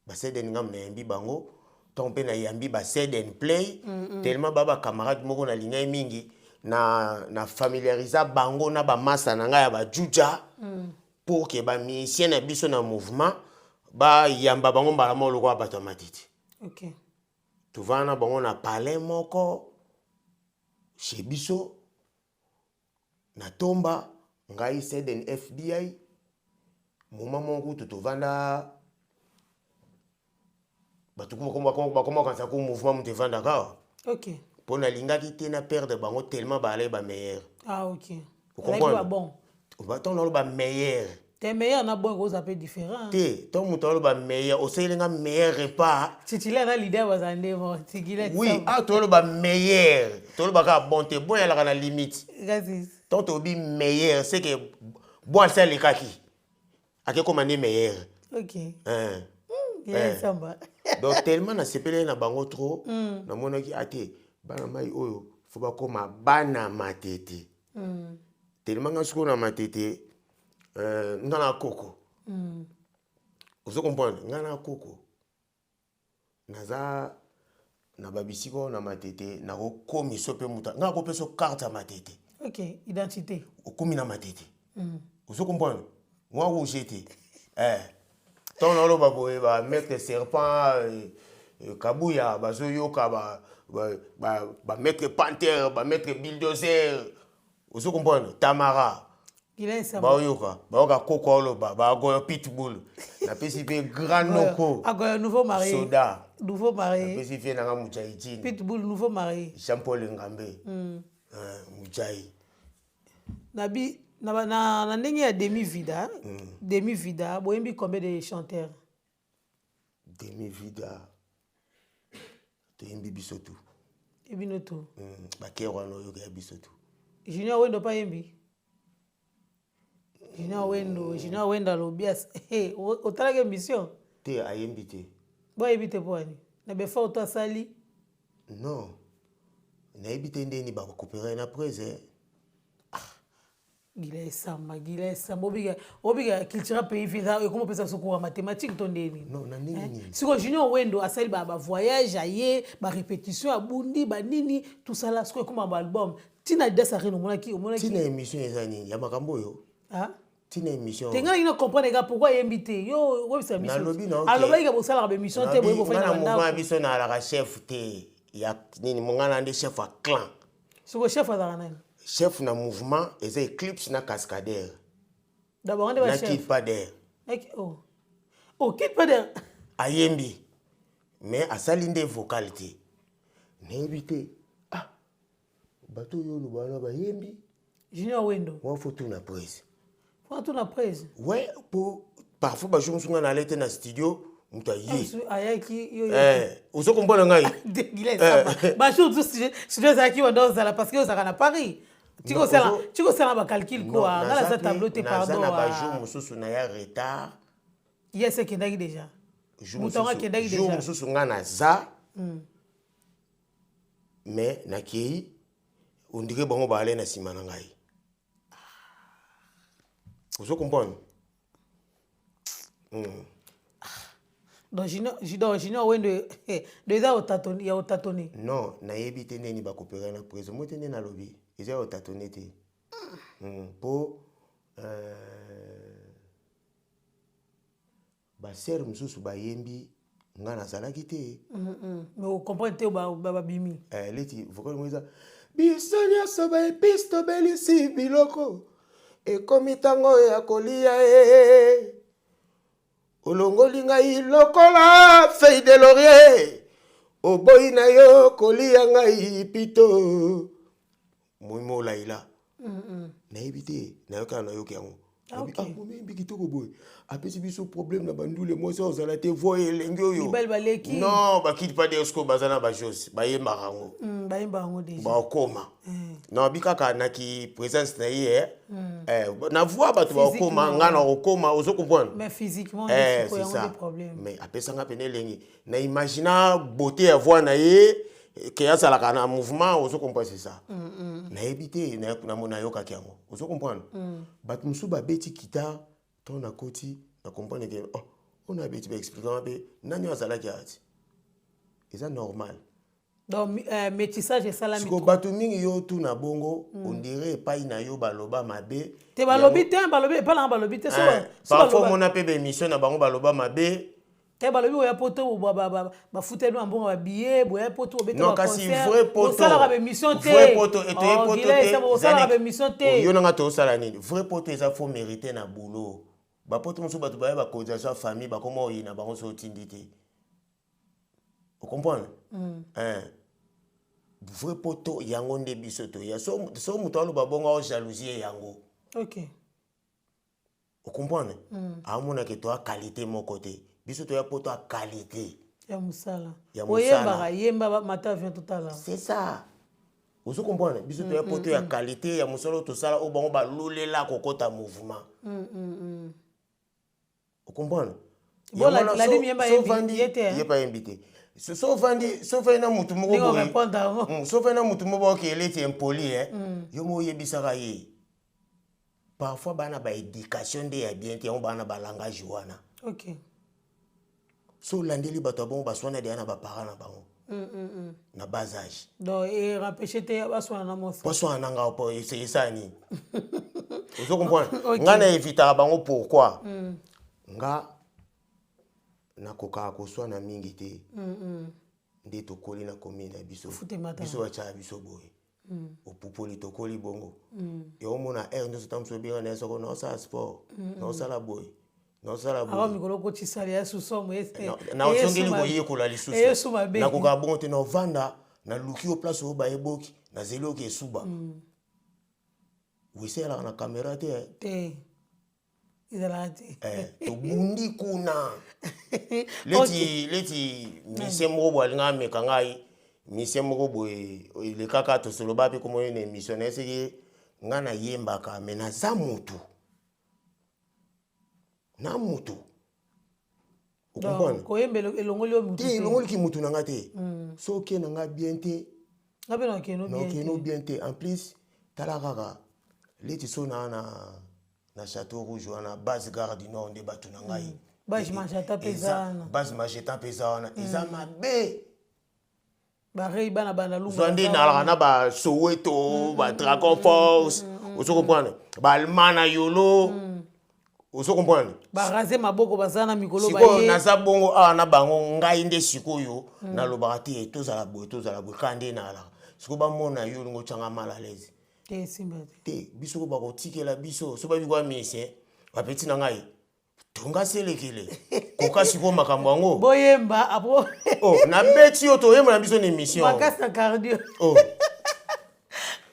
Baseden, ngambo nayambi bango ntango mpe nayambi baseden play. Tellement ba bacamarade moko nalingai mingi, na familiarisa bango na bamasa na ngai ya bajuja pour ke bamusicien na biso na mouvement bayamba bango mbala moko lokola bato ya matiti. Tovanda na bango na palais moko chez biso na Tomba, ngai, Seden, FBI. Moma moko kutu tovanda, bato bakoma kokanisa ko mouvement moto evandaka awa. Mpo nalingaki te na perdre bango, tellement bazalaki bameilleur. Ah, ok. Bon, ntango naloba meilleur. Te, meilleur na bon ekozala mpe différent. Te, ntango moto aloba meilleur, osayelinga meilleur repas. Titulaire na leader bazala nde bon titulaire. Oui, ah, toloba meilleur, toloba kaka bon te. Bon eyalaka na limite. Ntango tolobi meilleur, c'est que bon asi alekaki, akekoma nde meilleur. Samba. Donc tellement nasepelaki na bango trop, namonaki ate bana mai oyo fo bakóma bana Matete. Tellement nga sikoyo na Matete, nga na koko, ozo comprendre? Nga na koko naza na babisika oyo na Matete, nakokomisa mpe moto nga akopesa carte ya Matete. Ok, identité. Okomi na Matete, ozo comprendre? Mwa rouge te. Ntango naloba boye, bamaître Serpent, Kabuya bazoyoka, bamaître Panter, bamaître Bulldozer, ozo comprendre? Tamara baoyoka, bayoka koko aloba, bagoyo Pitbull. Napesi mpe grand noko. Agoyo nouveau marié. Soda. Nouveau marié. Napesi mpe nanga Mujaidine. Pitbull nouveau marié. Jean Paul Ngambe, Mujai. Nabi na ndenge ya Demi Vida. Demi Vida boyembi combien de chanteurs? Demi Vida. Toyembi biso tu. Ebino tu. Bakere wana oyoka ya biso tu. Junior Wendo mpe ayembi. Junior Wendo, Junior Wendo alobi otalaki émission? Te, ayembi te. Bo ayebi te mpo ani na befort to asali? Non, nayebi te ndeni bakopere na prese. Gila Esamba, Gila Esamba, obika obika culture pays visa ekoma opesa biso cours ya mathématique to ndeni? Non, na ndenge nini? Sikoyo Junior Wendo asali bavoyage, aye barépétition, abundi banini, tosala sikoyo ekoma baalbum ntina Adidas Arena. Omonaki, omonaki? Ntina émission eza nini ya makambo oyo? Ah? Ntina émission? Te, ngai nalingi comprendre kaka pourquoi ayembi te. Yo oyebisa biso. Nalobi na Alobaki ka bosalaka baémission te boye bofai na na mouvement ya bandako. Biso naalaka chef te ya nini, monga na nde chef ya clan. Sikoyo chef azalaka nani? Chef na mouvement eza Eclipse na Cascadeur. Da bango nde Na bachef. Kid Pader. Oh. Oh, Kid Pader. Ayembi mais asali nde vocal te. Nayebi te, ah, bato oyo oloba wana bayembi. Junior Wendo. Wana faut tuna prise. Faut tuna prise. Ouais, po parfois bajour mosusu nga nale te na studio, moto aye. Ayaki yo? Eh, ozo comprendre ngai? Bajour mosusu studio ezalaki wanda ozala, parce que ozalaka na Paris. Tika osala bacalcul koa, nga naza tableau te. Naza pardon. na bajour mosusu naya retard. Yes, ekendaki déjà. Moto yango akendaki Jour déjà. mosusu nga naza, mais nakei, ondire bango baale na nsima na ngai. Ozo comprendre? Donc Junior, donc Junior Wendo do eza ya otatone. Non, nayebi te ndeni bakopera na prison mo te. Nde nalobi eza ya otatone te. Mpo basere mosusu bayembi, nga nazalaki te. Mais ocomprendre te babimi. Eh, leti vocal mo eza biso nyonso baepise, tobelisi biloko, ekomi ntango ya kolia e olongoli ngai lokola feuille de laurier, oboyi na yo kolia ngai pito moi molaila. Nayebi te, nayokaka, nayoki yango. Nayebi, ah, momembi kitoko boye apesi biso problème na bandule. Mwasi ozala te, voix elengi oyo. Mibali baleki. Non, bakiti pa desco baza na bajose, bayembaka yango. Bayemba yango déjà. Bakoma nabi kaka naki présence na ye, eh, na voix bato bakoma, nga na kokoma, ozo comprendre? Mais physiquement, Eh, sikoyo c'est yango ça. nde problème. Mais apesanga pene elengi na imagina beauté ya voix na ye ke azalaka na mouvement, ozo comprendre? C'est ça. Nayebi te, nayokaki yango, ozo comprendre? Bato mosusu babeti guitare ntango nakoti, na comprendre ke oh, oyo nabeti, baexpliquanga mpe nani oyo azalaki ati eza normal. Donc métissage esalami. Siko bato mingi yo tuna bongo, on dirait epai na yo baloba mabe. Te, balobi te, balobi epai nanga balobi te. Eh, parfois omona mpe baémission na bango baloba mabe. Te, balobi oya poto, bafuteli na mbongo babillet, boya poto, obeta. Non, kasi vrai poto, osalaka baémission te. Vrai poto etoye poto te. Osalaka baémission te. Yo nanga tosala nini? Vrai poto eza faut mériter na boulot. Bapoto mosusu bato baya bacotisation ya famille, bakoma oyina bango so otindi te, ocomprendre? Eh, vrai poto yango nde biso toya. So moto aloba bongo, aojalousie yango. Ocomprendre? Aomonake toya qualité moko te, biso toya poto ya qualité. Ya mosala. Ya mosala. Oyembaka, yemba, mata avion, totala. C'est ça, ozo comprendre? Biso toya poto ya qualité ya mosala oyo tosala, oyo bango balulela kokota mouvement, ocomprendre? Bon, Ladimi yemba yembi, ye te, hein? Ye pa yembi te. So ovandi, so ofandi na mutu moko Ndenge boye, orépondre yango. So ofandi na mutu moko boye, okele eti impoli, eh? Yo mo oyebisaka ye. Parfois bana baéducation nde ya bien te, yango bana balangage wana. So olandeli bato ya bongo, baswana deya na baparent na bango na bas âge. Donc erempêche te baswana na mosa. Baswana na nga po esala nini? Ozo comprendre? Nga na évitaka bango. Pourquoi? Nga nakokaka koswana mingi te. Nde tokoli na commune na biso. Futema ta. Biso batiaka biso boye, opupoli, tokoli bongo. Eomona aire nyonso ta mosu obenga na ye, soko naosala sport, naosala boye, naosala Awa boye. mikolo okotisala ya susomo. Nazongeli koyekola lisusu. Eyesu mabe. Nakoka bongo te, naovanda, naluki yo place oyo bayeboki, nazeli oki esuba weselaka na caméra te, eh. Te, ezalaka te. Eh, tobundi kuna leti leti mise moko boye alinga ameka ngai. Mission moko boye elekaka, tosoloba mpe komona na émission na ye, seki nga nayembaka, me naza motu na motu. Okomprendre? Koyemba elongoli yo mutu? Te, elongoliki mutu na nga te. So okei na nga bien te, nga mpe nakeno. Nakeno bien te. En plus, tala kaka leti so na Château Rouge wana, base Gare du Nord, nde bato na ngai. Base Magenta mpe eza wana. Base Magenta mpe eza wana, eza mabe. Barei bana bana lunga. Zwa nde nalaka na Basoweto, Badragon Force, ozo comprendre, Baalemand na Yolo, ozo comprendre. Baraze maboko, baza na mikolo. Sikoyo naza bongo awa na bango, ngai nde sikoyo nalobaka te, tozala boye, tozala boye, kaka nde nalaka. Sikoyo bamona yo olingo otyanga mal à l'aise. Te, esimba te. Te, biso ko bakotikela biso so babi kwa musicien, bapeti na ngai tonga selekele koka. Sikoyo makambo yango Boyemba apo. Oh, nabeti yo, toyemba na biso na émission. Makasi na cardio. Oh.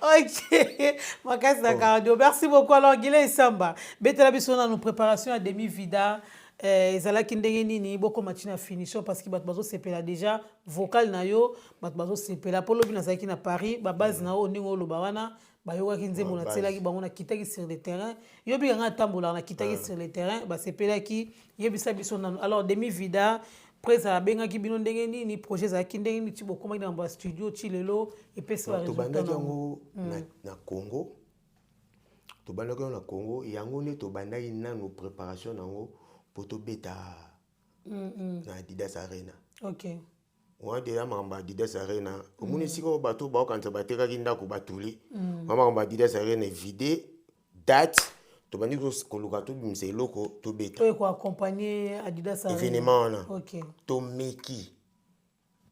Ok, makasi na cardio. Merci beaucoup. Alors, Guylain Samba, betela biso nanu préparation ya Demi Vida ezalaki ndenge nini, bokoma ntina finition, parce que bato bazosepela déjà vocal na yo, bato bazosepela mpo lobi nazalaki na Paris, babase na yo ndenge oloba wana, bayokaki nzembo natielaki bango, nakitaki sur le terrain. Yo bikanga atambolaka, nakitaki sur le terrain, basepelaki. Yebisa biso nanu alors, Demi Vida, prese abengaki bino ndenge nini, projet ezalaki ndenge nini, ti bokomaki na mambo ya studio, ti lelo epesi ba? Tobandaki yango na Congo, tobandaki yango na Congo, yango nde tobandaki nanu préparation nango mpo tobeta na Adidas Arena. Wana deja makambo ya Adidas Arena, omoni esika oyo bato baokanisa batekaki ndako, batuli wana makambo ya Adidas Arena evide date, tobandi koluka tobimisa eloko tobeta. Oyo koaccompagne Adidas Arena. Événement wana. Tomeki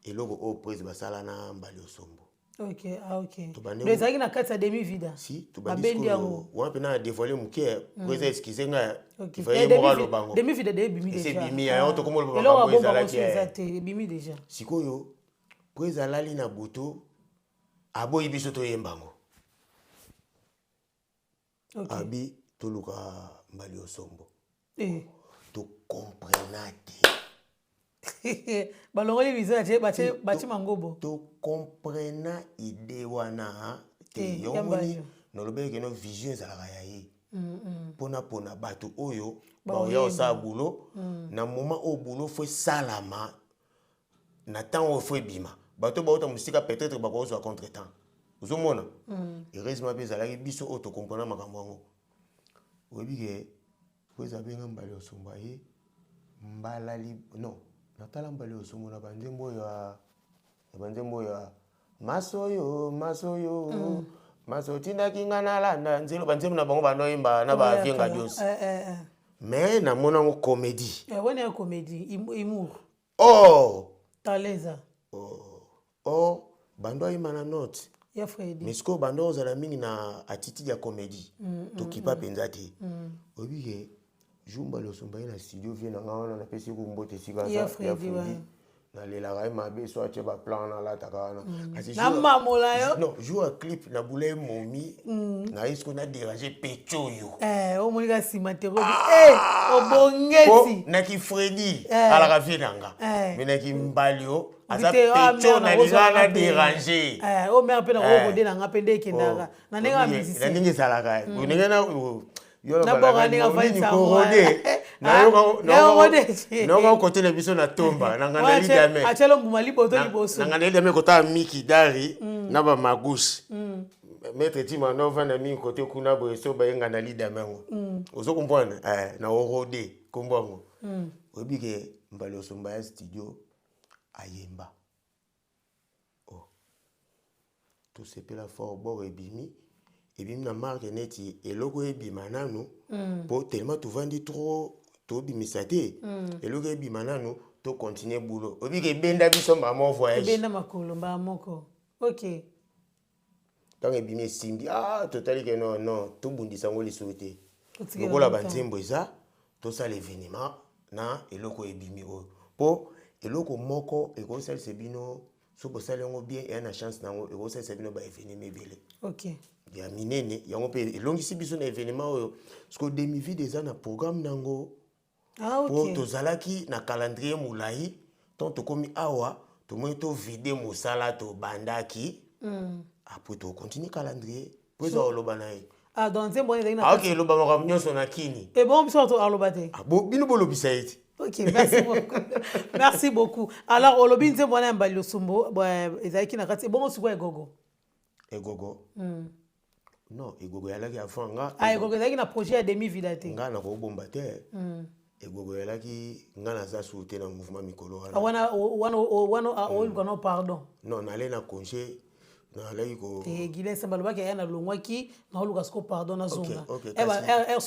eloko oyo prise basala na Mbali Osombo. Ok, ah, ok. Donc ezalaki na kati ya Demi Vida? Si, tobandi sikoyo wana mpena na dévoile moke po eza, excuse ngai, ye moko aloba ngo. Demi Vida de ebimi déjà. Ebimi, yango tokoma oloba makambo ezalaki. Eza te, ebimi déjà. Sikoyo po ezalali na butu, aboyi biso toyemba ngo. Abi toluka Mbali Osombo. Tokomprena te. Balongoli biso, batie mangobo. Tokomprena idée wana te. Yango moni nalobaki keno vision ezalaka ya ye mpona bato oyo baoya kosala boulot na moment oyo boulot faut esalama, na ntango oyo faut ebima. Bato bauta mosika, peut-être bakozwa contre temps. Ozomona, heureusement mpe ezalaki biso oyo tokomprena makambo yango. Oyebi ke po eza benga Mbali Osombo, ye mbala non, natala Mbali Osombo na banzembo oyo ya banzembo oyo ya masoyo masoyo maso otindaki nga nalanda nzelo, banzembo na bango bandoyemba na bavienga diosi, mais namona yango comédie. Wana ya comédie, humour. Or taleza. Or bando ayemba na note ya Fredi. Mais sikoyo bando ozala mingi na attitude ya comédie, tokipa mpenza te. Oyebi ke jour Mbali Osomba ye na studio, vie na nga wana, napesi ku mbote esika ya Fredi. Nalelaka ye mabe, so atie baplan nalataka wana. Kasi namamola yo. Non, jour ya clip nabula ye momi naye sikoyo nadérange peti oyo. Omonika nsima te, obongeti. Naki Fredi alaka vie na nga, mais naki Mbali o aza pecho, nalinga na dérange. O mare mpe nakokode na nga mpe nde ekendaka na ndenge ya musicien. Na ndenge ezalaka, ndenge na Naborode. Nayoka kote na biso na tomba na nganda lidame. Atialo mbuma liboto liboso. Na nganda lidame, kotala miki dari na bamagushi, maître Tima novanda mingi kote kuna boye, so bayenga na lidame yango, ozo comprendre, na orode kombo yango. Oyebi ke Mbali Osomba ya studio ayemba, oh. Tosepela fort, bord ebimi, ebimi na marke neti eloko ebima nanu mpo tellement tovandi trop, tobimisa te. Eloko ebima nanu, tocontinue boulot. Oyebi ke ebenda biso mbala moko voyage. Ebenda makolo mbala moko, ok. Ntango ebimi, esimbi, ah, totali ke non, non, tobundisa yango lisusu te. Lokola banzembo eza, tosala événement na eloko ebimi oyo, mpo eloko moko ekosalisa bino. So bosali yango bien, eya na chance nango, ekosalisa bino baévénement ebele ya minene. Yango mpe elongisi biso na événement oyo. Parce que Demi Vide eza na programme nango, po tozalaki na calendrier molai. Ntango tokomi awa, Tomoni tovide mosala tobandaki. Après tocontinue calendrier po eza koloba na ye. Ah, donc nzembo wana ezalaki na aoke eloba makambo nyonso na kini. E bongo biso bato aloba te. Ah, bino bolobisa ye te. Ok, merci beaucoup. Merci beaucoup. Alors, olobi nzembo wana ya Mbali Losombo, ezalaki na kati. Bongo sikoyo Egogo? Egogo, non, Egogo eyalaki avant nga. Ah, Egogo ezalaki na projet ya demi vida te? Nga nakobomba te. Egogo eyalaki, nga naza su te na mouvement mikolo wana. Ah, wana wana wana oluka no pardon. Non, nale na congé, nalaki ko Te, Guylain Samba alobaki aya nalongwaki, naoluka siko pardon, nazonga.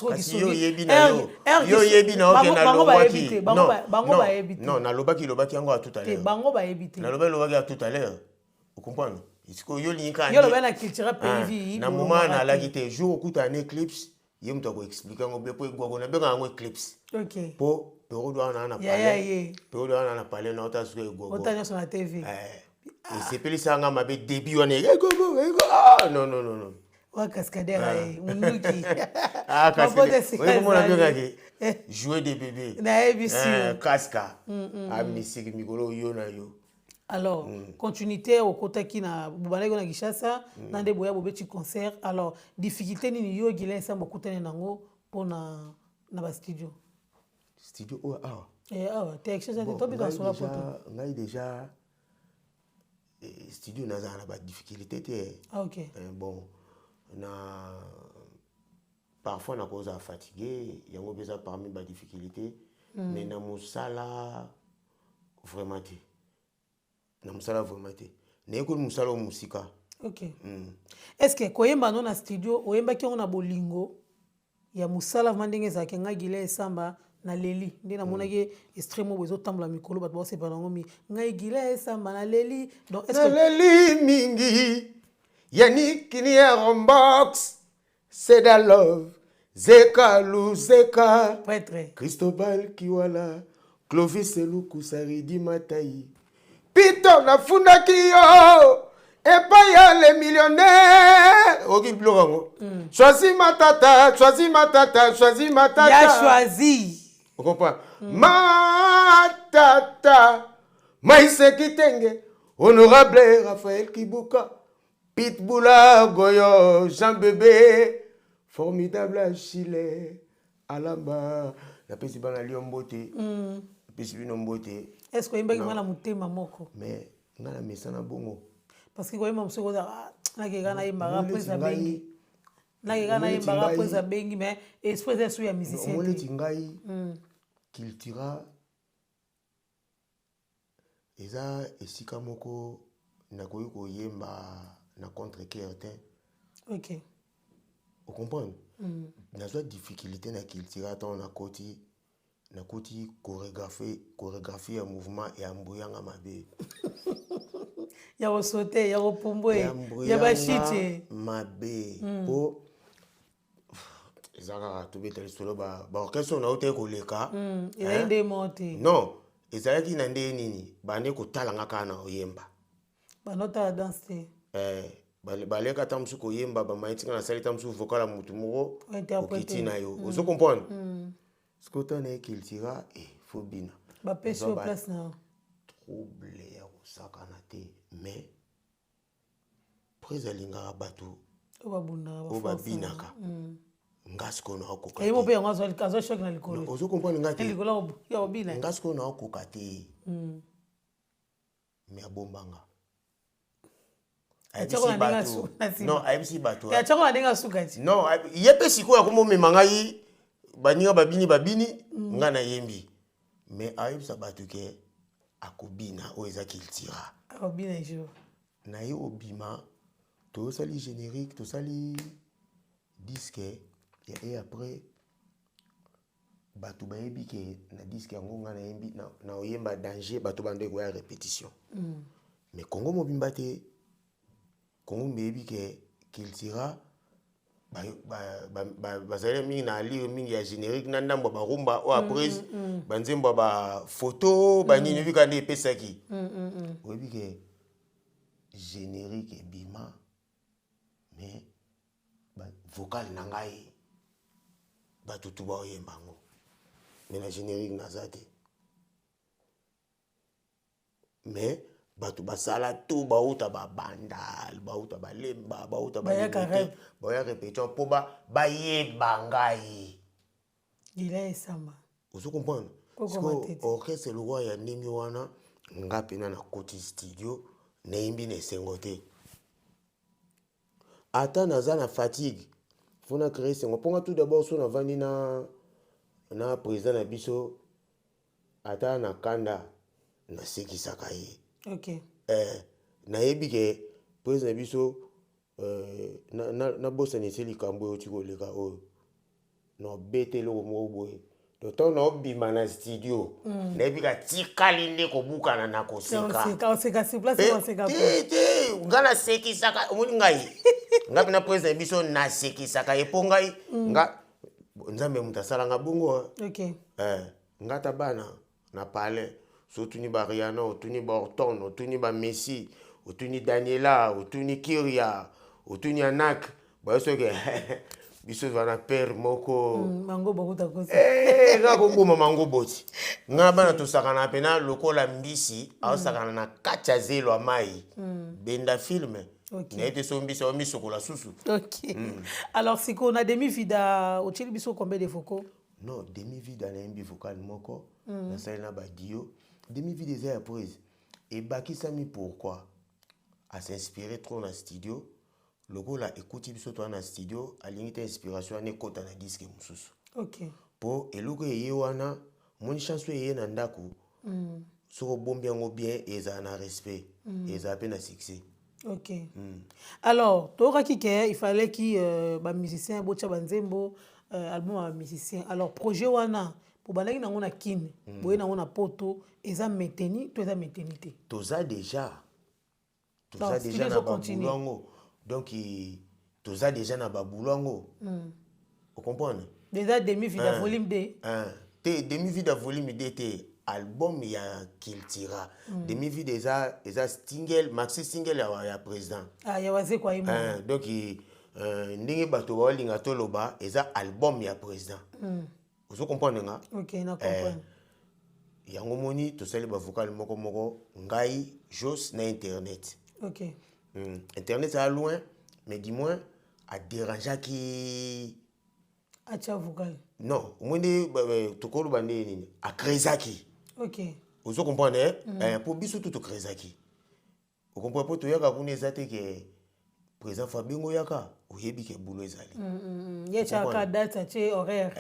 Kasi yo oyebi na yo, yo oyebi na oke nalongwaki. Non, bango bayebi te. Non, nalobaki, lobaki yango à tout à l'heure. Bango bayebi te. Nalobaki, lobaki à tout à l'heure, ocomprendre? Sikoyo yo olingi kaka Yo olobaki na Cultura Pays Vie. Na moment nalaki te. Jour okuta na Eclipse, ye moto akoexplike yango bien, po Egwako nabengaka yango Eclipse. Po période wana na palais, période wana na palais na ota sikoyo Egwako. Ota nyonso na TV. Esepelisaka nga mabe début wana, Egogo, ego, ah non, non, non, non. Wa cascadeur aye munduki. Ah, cascadeur abengaki jouet de bébé. Nayebisi yo. Casca amisiki mikolo yo na yo. Alors, continuité, okotaki na bobandaki na Kinshasa na nde boya bobeti concert. Alors, difficulté nini yo Guylain Samba okutani nango mpona na bastudio? Studio oyo awa? Awa te, Kinshasa te, tobeta sola poto. Ngai déjà studio nazala na badifficulté te. Ah, ok. Bon, na parfois nakozala fatigué, yango mpe eza parmi badifficulté, mais na mosala vraiment te, na mosala vraiment te, nayekoli mosala oyo mosika. Ok. Est ce que koyemba no na studio, oyembaki yango na bolingo ya mosala vraiment ndenge ezalaki? Ngai Guylain Esamba naleli nde namonaki extrême oyo ezotambola mikolo, bato baosepela yango mingi, ngai Guylain Esamba naleli. Donc est ce que Naleli mingi, Yannick Rombox, Seda Love, Zeka Luzeka, prêtre Cristobal Kiwala, Clovis Elukusaridi Matai, Peter nafundaki yo epai ya le millionnaire, oki biloko yango, Choisi Matata, Choisi Matata, Choisi Matata. Ya choisi. Okomprendre? Matata Maise Kitenge, honorable Raphaël Kibuka, Pitbula Goyo, Jean Bébé, formidable Achille Alamba, napesi bana lio mbote, napesi bino mbote. Est ce que oyembaki mwana motema moko? Mais nga na mesana bongo. Parce que koyemba mosuku kozala nakeka nayembaka po eza bengi, nakeka nayembaka po eza bengi, mais esprit eza esu ya musicien. Omoni neti ngai, Cultura eza esika moko nakoki koyemba na contre cœur te. Ocomprendre? Nazwa difficulté na Cultura ntango nakoti chorégraphie ya mouvement ya mbuyanga mabe. Ya kosote, ya kopumbwe, ya bashite. Mabe, po eza kaka tobeta lisolo, baorchestre oyo nautaki koleka. Ezali nde mo te. Non, ezalaki na nde nini, bande kotala nga kaka na oyemba. Banotala danse te. Baleka ata mosusu koyemba, bamai ntinga nasali ta mosusu vocal ya motu moko, okiti na yo, ozo comprendre? Soki otala na ye Cultura, faut bina. Bapesi yo place na yo. Trouble ya kosakana te, mais prise alingaka bato oyo oyo babinaka. Nga sikoyo naokoka. Ye mo mpe yango azwa choc na likolo. Ozo comprendre nga te? Likolo ya kobina. Nga sikoyo naokoka te, mais abombanga. Non, ayebisi bato. Atiako na ndenge asuka ti. Non, ye mpe sikoyo akomomema ngai, baninga babini, babini, ngai nayembi, mais ayebisa bato ke akobina oyo eza Cultura. Akobina jour. Na ye obima, tosali générique, tosali disque et après bato bayebi ke na disque yango ngai nayembi na oyemba danger, bato bando ekoya répétition. Mais Congo mobimba te, Congo beyebi ke Cultura bazali mingi na alire mingi ya générique na ndambo ya barumba oyo après banzembo ya bafoto banini, oyebi kaka nde epesaki, oyebi ke générique ebima, mais vocal na ngai bato tu baoyemba yango, mais na générique naza te. Mais Bato basala to bauta babandal, bauta balemba, bauta Bayaka balimete, rep. Baya répétition mpo bayeba ngai. Gila Esamba. Ozo comprendre? Koko Sikoyo, Matete. Orchestre lokwa ya ndenge wana, nga mpena nakoti studio, nayembi na esengo te. Ata naza na fatigue, faut na créer esengo. Mpo nga tout d'abord, so navandi na président na biso, ata na kanda, nasekisaka ye. Nayebi ke président na biso, nabosani ese likambo oyo oti koleka oyo. Nabete eloko moko boye. Donc ntango naobima na studio, nayebi ka tikali nde kobukana na koseka. Oseka, oseka sur place, oseka. Te, te, nga nasekisaka, omoni ngai. Nga mpe na président na biso nasekisaka ye mpo ngai, nga Nzambe moto asalanga bongo. Nga ta bana na palais, so otuni ba Rihanna, otuni ba Orton, otuni ba Messi, otuni Daniela, otuni Kiria, otuni Anak, bayo soki biso toza na père moko. Mango bokuta kosa. Nga koboma mango boti. Nga bana tosakana pena lokola mbisi, aosakana na kati ya zelo ya mai. Benda film. Nayebi te so mbisi aomisokola susu. Ok. Alors sikoyo na Demi Vida otieli biso combien de vocaux? Non, Demi Vida nayembi vocal moko, nasali na badio. Demi Vida eza ya prise. Ebakisami pourquoi? As'inspiré trop na studio. Lokola ekuti biso toza na studio, alingi te inspiration wana ekɔta na disque mosusu. Mpo eloko eye wana, moni chance oyo eye na ndako, soki obombi yango bien, ezala na respect, ezala mpe na succès. Ok. Alors, toyokaki ke il fallait ki bamusicien botia banzembo, album ya bamusicien. Alors projet wana po bandaki nango na Kini, boye nango na Poto, eza maintenu to eza maintenu te? Toza déjà, toza Donc, déjà studio na ezocontinue. babulo yango. Donc toza déjà na babulo yango. Ocomprendre? Déjà Demi Vida Un. volume 2. Un. Te, Demi Vida volume 2 te, album ya Cultura. Demi Vida eza single, maxi single ya président. Ah, ya Wazekwa ye moko. Un, donc ndenge bato baolinga toloba, eza album ya président. Ozo comprendre nga? Ok, na comprendre. Yango moni tosali bavocal moko moko, ngai, Jos na internet. Internet eza loin, mais du moins adérangeaki. Atia vocal. Non, omoni nde tokoloba nde nini, acreusaki. Ozo comprendre, eh? Po biso tu tocreusaki, ocomprendre? Po toyaka kuna, eza te ke président fa bengo yaka, oyebi ke bulo ezali. Ye tiaka date, atie horaire.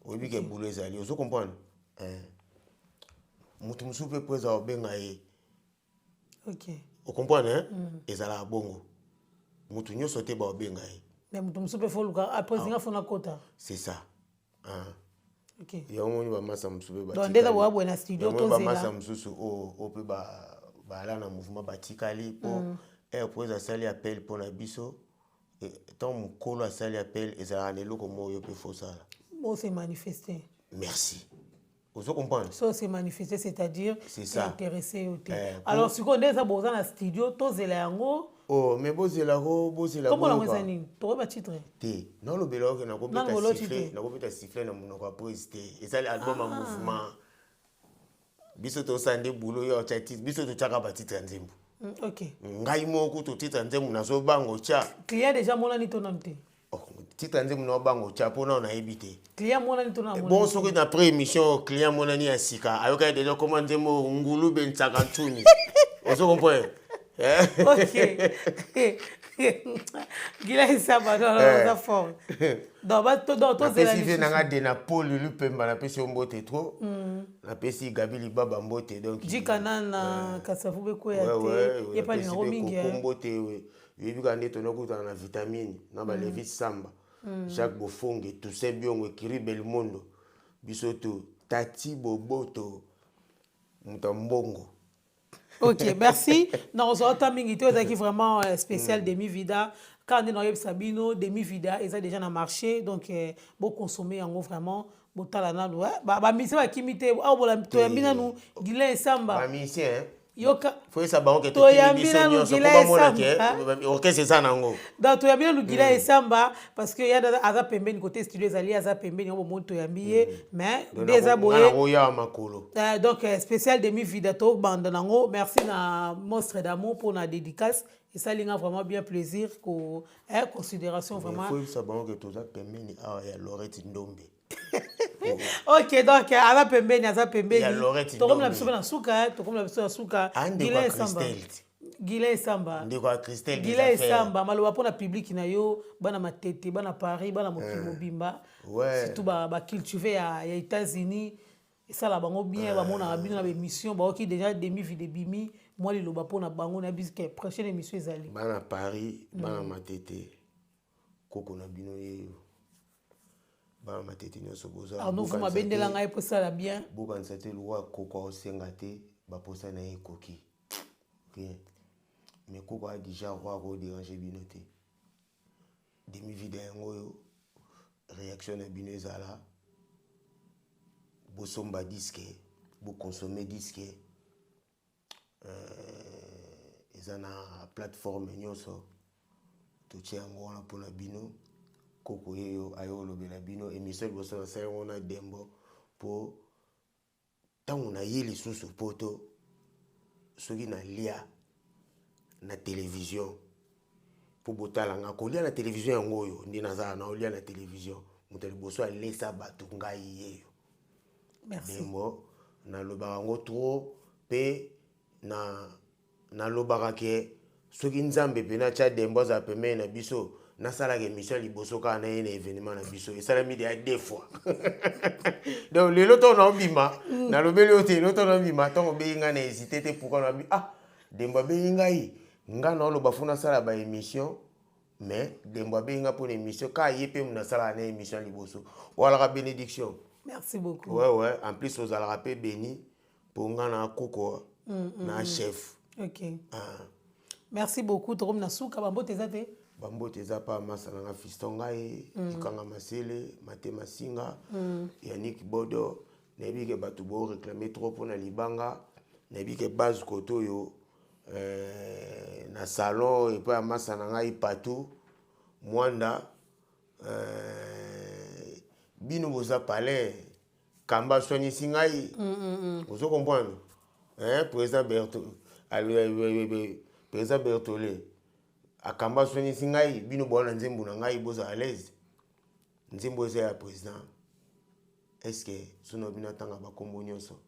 Oyebi ke bulo ezali, ozo comprendre? Moto mosusu mpe président obenga ye. Ocomprendre, eh? Ezalaka bongo, moto nyonso te baobenga ye. Mais moto mosusu mpe foluka après zinga fona kota. C'est ça, hein. Yango moni bamasa mosusu mpe Donc nde eza boya boye na studio, yango moni tozela. Bamasa mosusu oyo mpe bala na mouvement batikali mpo ere po eza asali appel mpo na biso. Ntango mokolo asali appel, ezalaka na eloko moko oyo mpe fosala. Bo se manifester. Merci, ozo comprendre? So se manifester, c'est-à-dire C'est ça. Intéressé yo te. Eh, Alors sikoyo nde eza boza na studio, tozela yango. Oh, mais bozelako, bozela. Kombo nango boyoka. eza nini? Tokoyeba titre? Te, nalobela oke. Nanu Nakobeta boloti sifflet. te. Nakobeta sifflet na monoko ya prise te. Ezali album ya mouvement. Biso tosala nde bulo yo otya titre, biso totyaka batitre ya nzembo. Ngai moko to titre ya nzembo nazobanga otya. Client déjà monani to nanu te? Oh, titre ya nzembo naobanga otya mpona nayebi te. Client monani to nanu? Bon, soki na pré émission client monani ya sika, ayokaki déjà koma nzembo ngulube ntsaka ntuni, ozo comprendre? Eh? Ok, Gila Esamba, non, non, oza fort. Donc donc tozela. Napesi vie Lisusu. Nanga de na Paul Lupemba, napesi yo mbote trop. Napesi Gabi Libaba mbote, donc Jikana na Kasavu bekweya Ouais, te. ouais, Ye pa napesi lingango mpe mingi, Koko eh. mbote. Oyebi kaka nde tonokutana na vitamine na balevi Samba, Jacques Bofonge, Toussaint Biongo, Ekiri Belmondo, biso to Tati Boboto, moto ya mbongo. Ok, merci. Nakozwa ata mingi te. Ezalaki vraiment spécial Demi Vida. Kaka nde nakoyebisa bino, Demi Vida eza déjà na marché, donc boconsommer yango vraiment, botala nanu. Bamusicien bakimi te awa, toyambi nanu Gilin Esamba. Bamusicien. Yoka. Faut yesa bango ke Toyambi tokimi biso nanu nyonso po Gila bamona ke Esamba. orchestre eza nango. Donc toyambi nanu Gila Esamba parce que ye aza pembeni côté studio ezali, aza pembeni yango bomoni toyambi ye, mais Donc nde eza nga boye. nakoya makolo. Donc spécial demi vida tobanda nango. Merci na Monstre d'amour pour na dédicace, esali nga vraiment bien plaisir ko considération vraiment. Faut yebisa bango ke toza pembeni awa ya Lorette Ndombe. Ok, donc aza pembeni, aza pembeni. Ya Lorette Tokomi na Ndombe. biso mpe na suka, tokomi na biso na suka. Ah, ndeko Gila ya Esamba. Christelle ti. Gila Esamba. Ndeko ya Christelle des Gila affaires. Esamba, maloba mpona public na yo, bana Matete, bana Paris, bana mokili mobimba. Surtout ba cultivé ya États-Unis, esala bango bien, bamonaka bino na baémission, baoki déjà demi vide bimi, mwa liloba mpona bango na biso ke prochaine émission ezali. Bana Paris, bana Matete, koko na bino yeyo. Bana Matete nyonso boza. Arnaud Vuma bendela ngai po esala bien. Bokanisa te lwa koko aosenga te, baposa na ye ekoki. Rien. Mais koko a déjà roi ko déranger bino te. Demi vide yango oyo, réaction na bino ezala bosomba disque, boconsommer disque. Eza na plateforme nyonso totie yango wana mpona bino. Koko yeyo ayo olobela bino émission liboso na sala yango na Dembo, po ntango naye lisusu poto soki nalia na télévision po botala nga kolia na télévision yango oyo nde nazala na olia na télévision, moto ya liboso alesa bato ngai yeyo. Merci. Dembo nalobaka yango trop pe na nalobaka ke soki Nzambe mpe natya Dembo azala pembeni na biso, nasalaka émission ya liboso kaka na ye na événement na biso esalami deya deux fois. Donc lelo ntongo naobima, nalobeli yo te, lelo ntongo naobima, ntongo obengi ngai na hésité te. Pourquoi nabi ah Dembo abengi ngai, ngai naoloba fo nasala baémission, mais Dembo abengi ngai mpona émission kaka ye mpe nasalaka na émission ya liboso, ozalaka bénédiction. Merci beaucoup. Ouais, en plus ozalaka mpe béni mpo ngai na koko na chef. Ok. Ah. Merci beaucoup. Tokomi na suka, bambote eza te? Bambote eza pa masa nanga fiston ngai ekanga masele matema singa Yannick Bodo. Nayebi ke bato boréclame trop mpona libanga, nayebi ke base kote oyo na salon epai ya masa na ngai Patu Mwanda, bino boza palais kamba aswanisi ngai, ozo comprendre hein, président Berto, président Bertolé akamba aswanisi ngai, bino bowana nzembo na ngai boza à l'aise, nzembo eza ya président. Est ce que sono bino atanga bakombo nyonso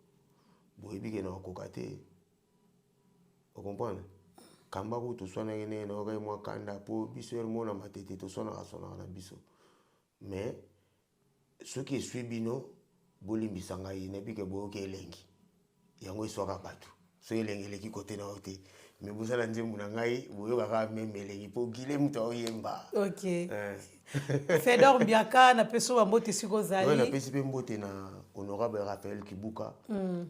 boyebi ke na kokoka te, ocomprendre? Kamba ku toswanaki ndenge nayokai mwa kanda mpo biso ere mona Matete toswanaka swanaka na biso, mais soki eswi bino bolimbisa ngai, nayebi ke boyoki elengi yango eswaka bato, soki elengi eleki kote na yo te, mais bosala nzembo na ngai boyokaka meme elengi mpo gile moto aoyemba. Ok. Eh. Fedor Mbiaka, napesi yo bambote esika ozali. Napesi mpe mbote na honorable Raphaël Kibuka,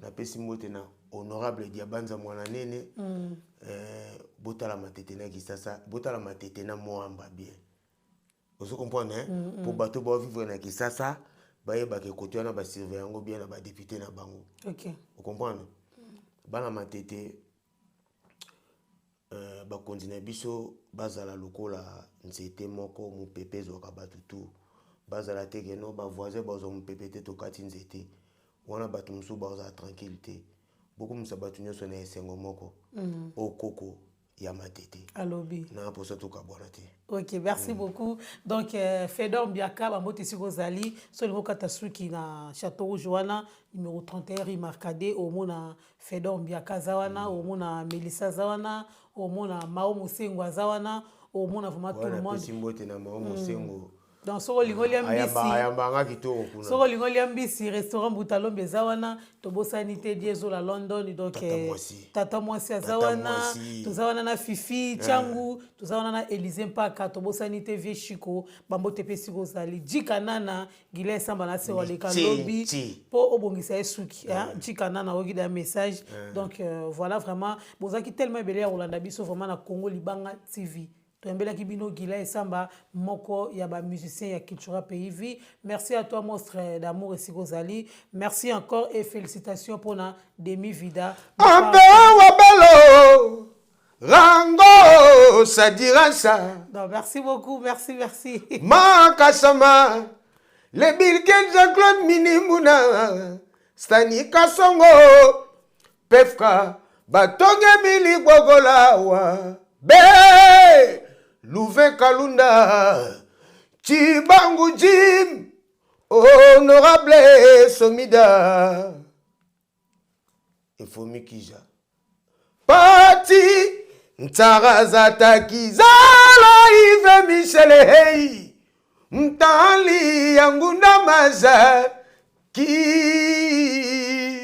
napesi mbote na honorable Diabanza Mwana Nene. Botala Matete na Kisasa, botala Matete na Mwamba bien, ozo comprendre hein? Mpo bato baovivre na Kisasa bayebaka ekote wana, basurveille yango bien na badéputé na bango. Ocomprendre? Bana Matete, bakonzi na biso bazala lokola nzete moko mopepe ezwaka bato tu, bazala te keno bavoisin bazwa mopepe te, tokati nzete wana bato mosusu bazala tranquille te. Bokomisa bato nyonso na esengo moko oyo koko ya Matete alobi. Na mposa tokabwana te. Ok, merci beaucoup. Donc Fedor Mbiaka, bambote esika ozali. So olingi okata suki na Château Rouge wana, numéro 31 rue Marcade, omona Fedor Mbiaka aza wana, omona Melissa aza wana, omona Mao Mosengo aza wana, omona vraiment tout le monde. Napesi mbote na Mao Mosengo. Donc soki olingi olia mbisi, Ayambanga kitoko kuna. Soki olingi olia mbisi, restaurant Butalombe eza wana. Tobosani te Diesola London, donc Tata mwasi. Tata mwasi aza Tata wana. mwasi. Toza wana na Fifi Tiangu, toza wana na Élysée Mpaka, tobosani te vie Chiko, bambote mpe esika ozali. Jika nana Gila Esamba na se waleka lobi mpo obongisa ye suki, hein? Jika nana oyoki da message. Donc voilà, vraiment bozalaki tellement ebele ya kolanda biso vraiment na Congo Libanga TV. Toyambelaki bino Gila Esamba, moko ya ba musiciens ya Cultura Pays Vie. Merci à toi monstre d'amour esika ozali. Merci encore et félicitations pona Demi Vida. Ampe wabalo rango sadirasa. Non, merci beaucoup, merci, merci. Makasama le Bill Jean-Claude Minimuna Stani Kasongo Pefka batonge mili gogolawa be Louvain Kalunda Chibangu Jim Honorable Somida Efomikija Pati Ntsarazataki-zala Yves Michel Hey Mtali Yangunda Maza ki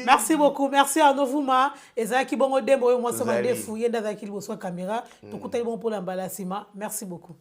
Merci beaucoup, merci Arnaud Vuma. Ezalaki bongo dembo oyo mwasi mandefu ye nde azalaki liboso ya caméra. Tokutani bongo mpona mbala nsima. Merci beaucoup.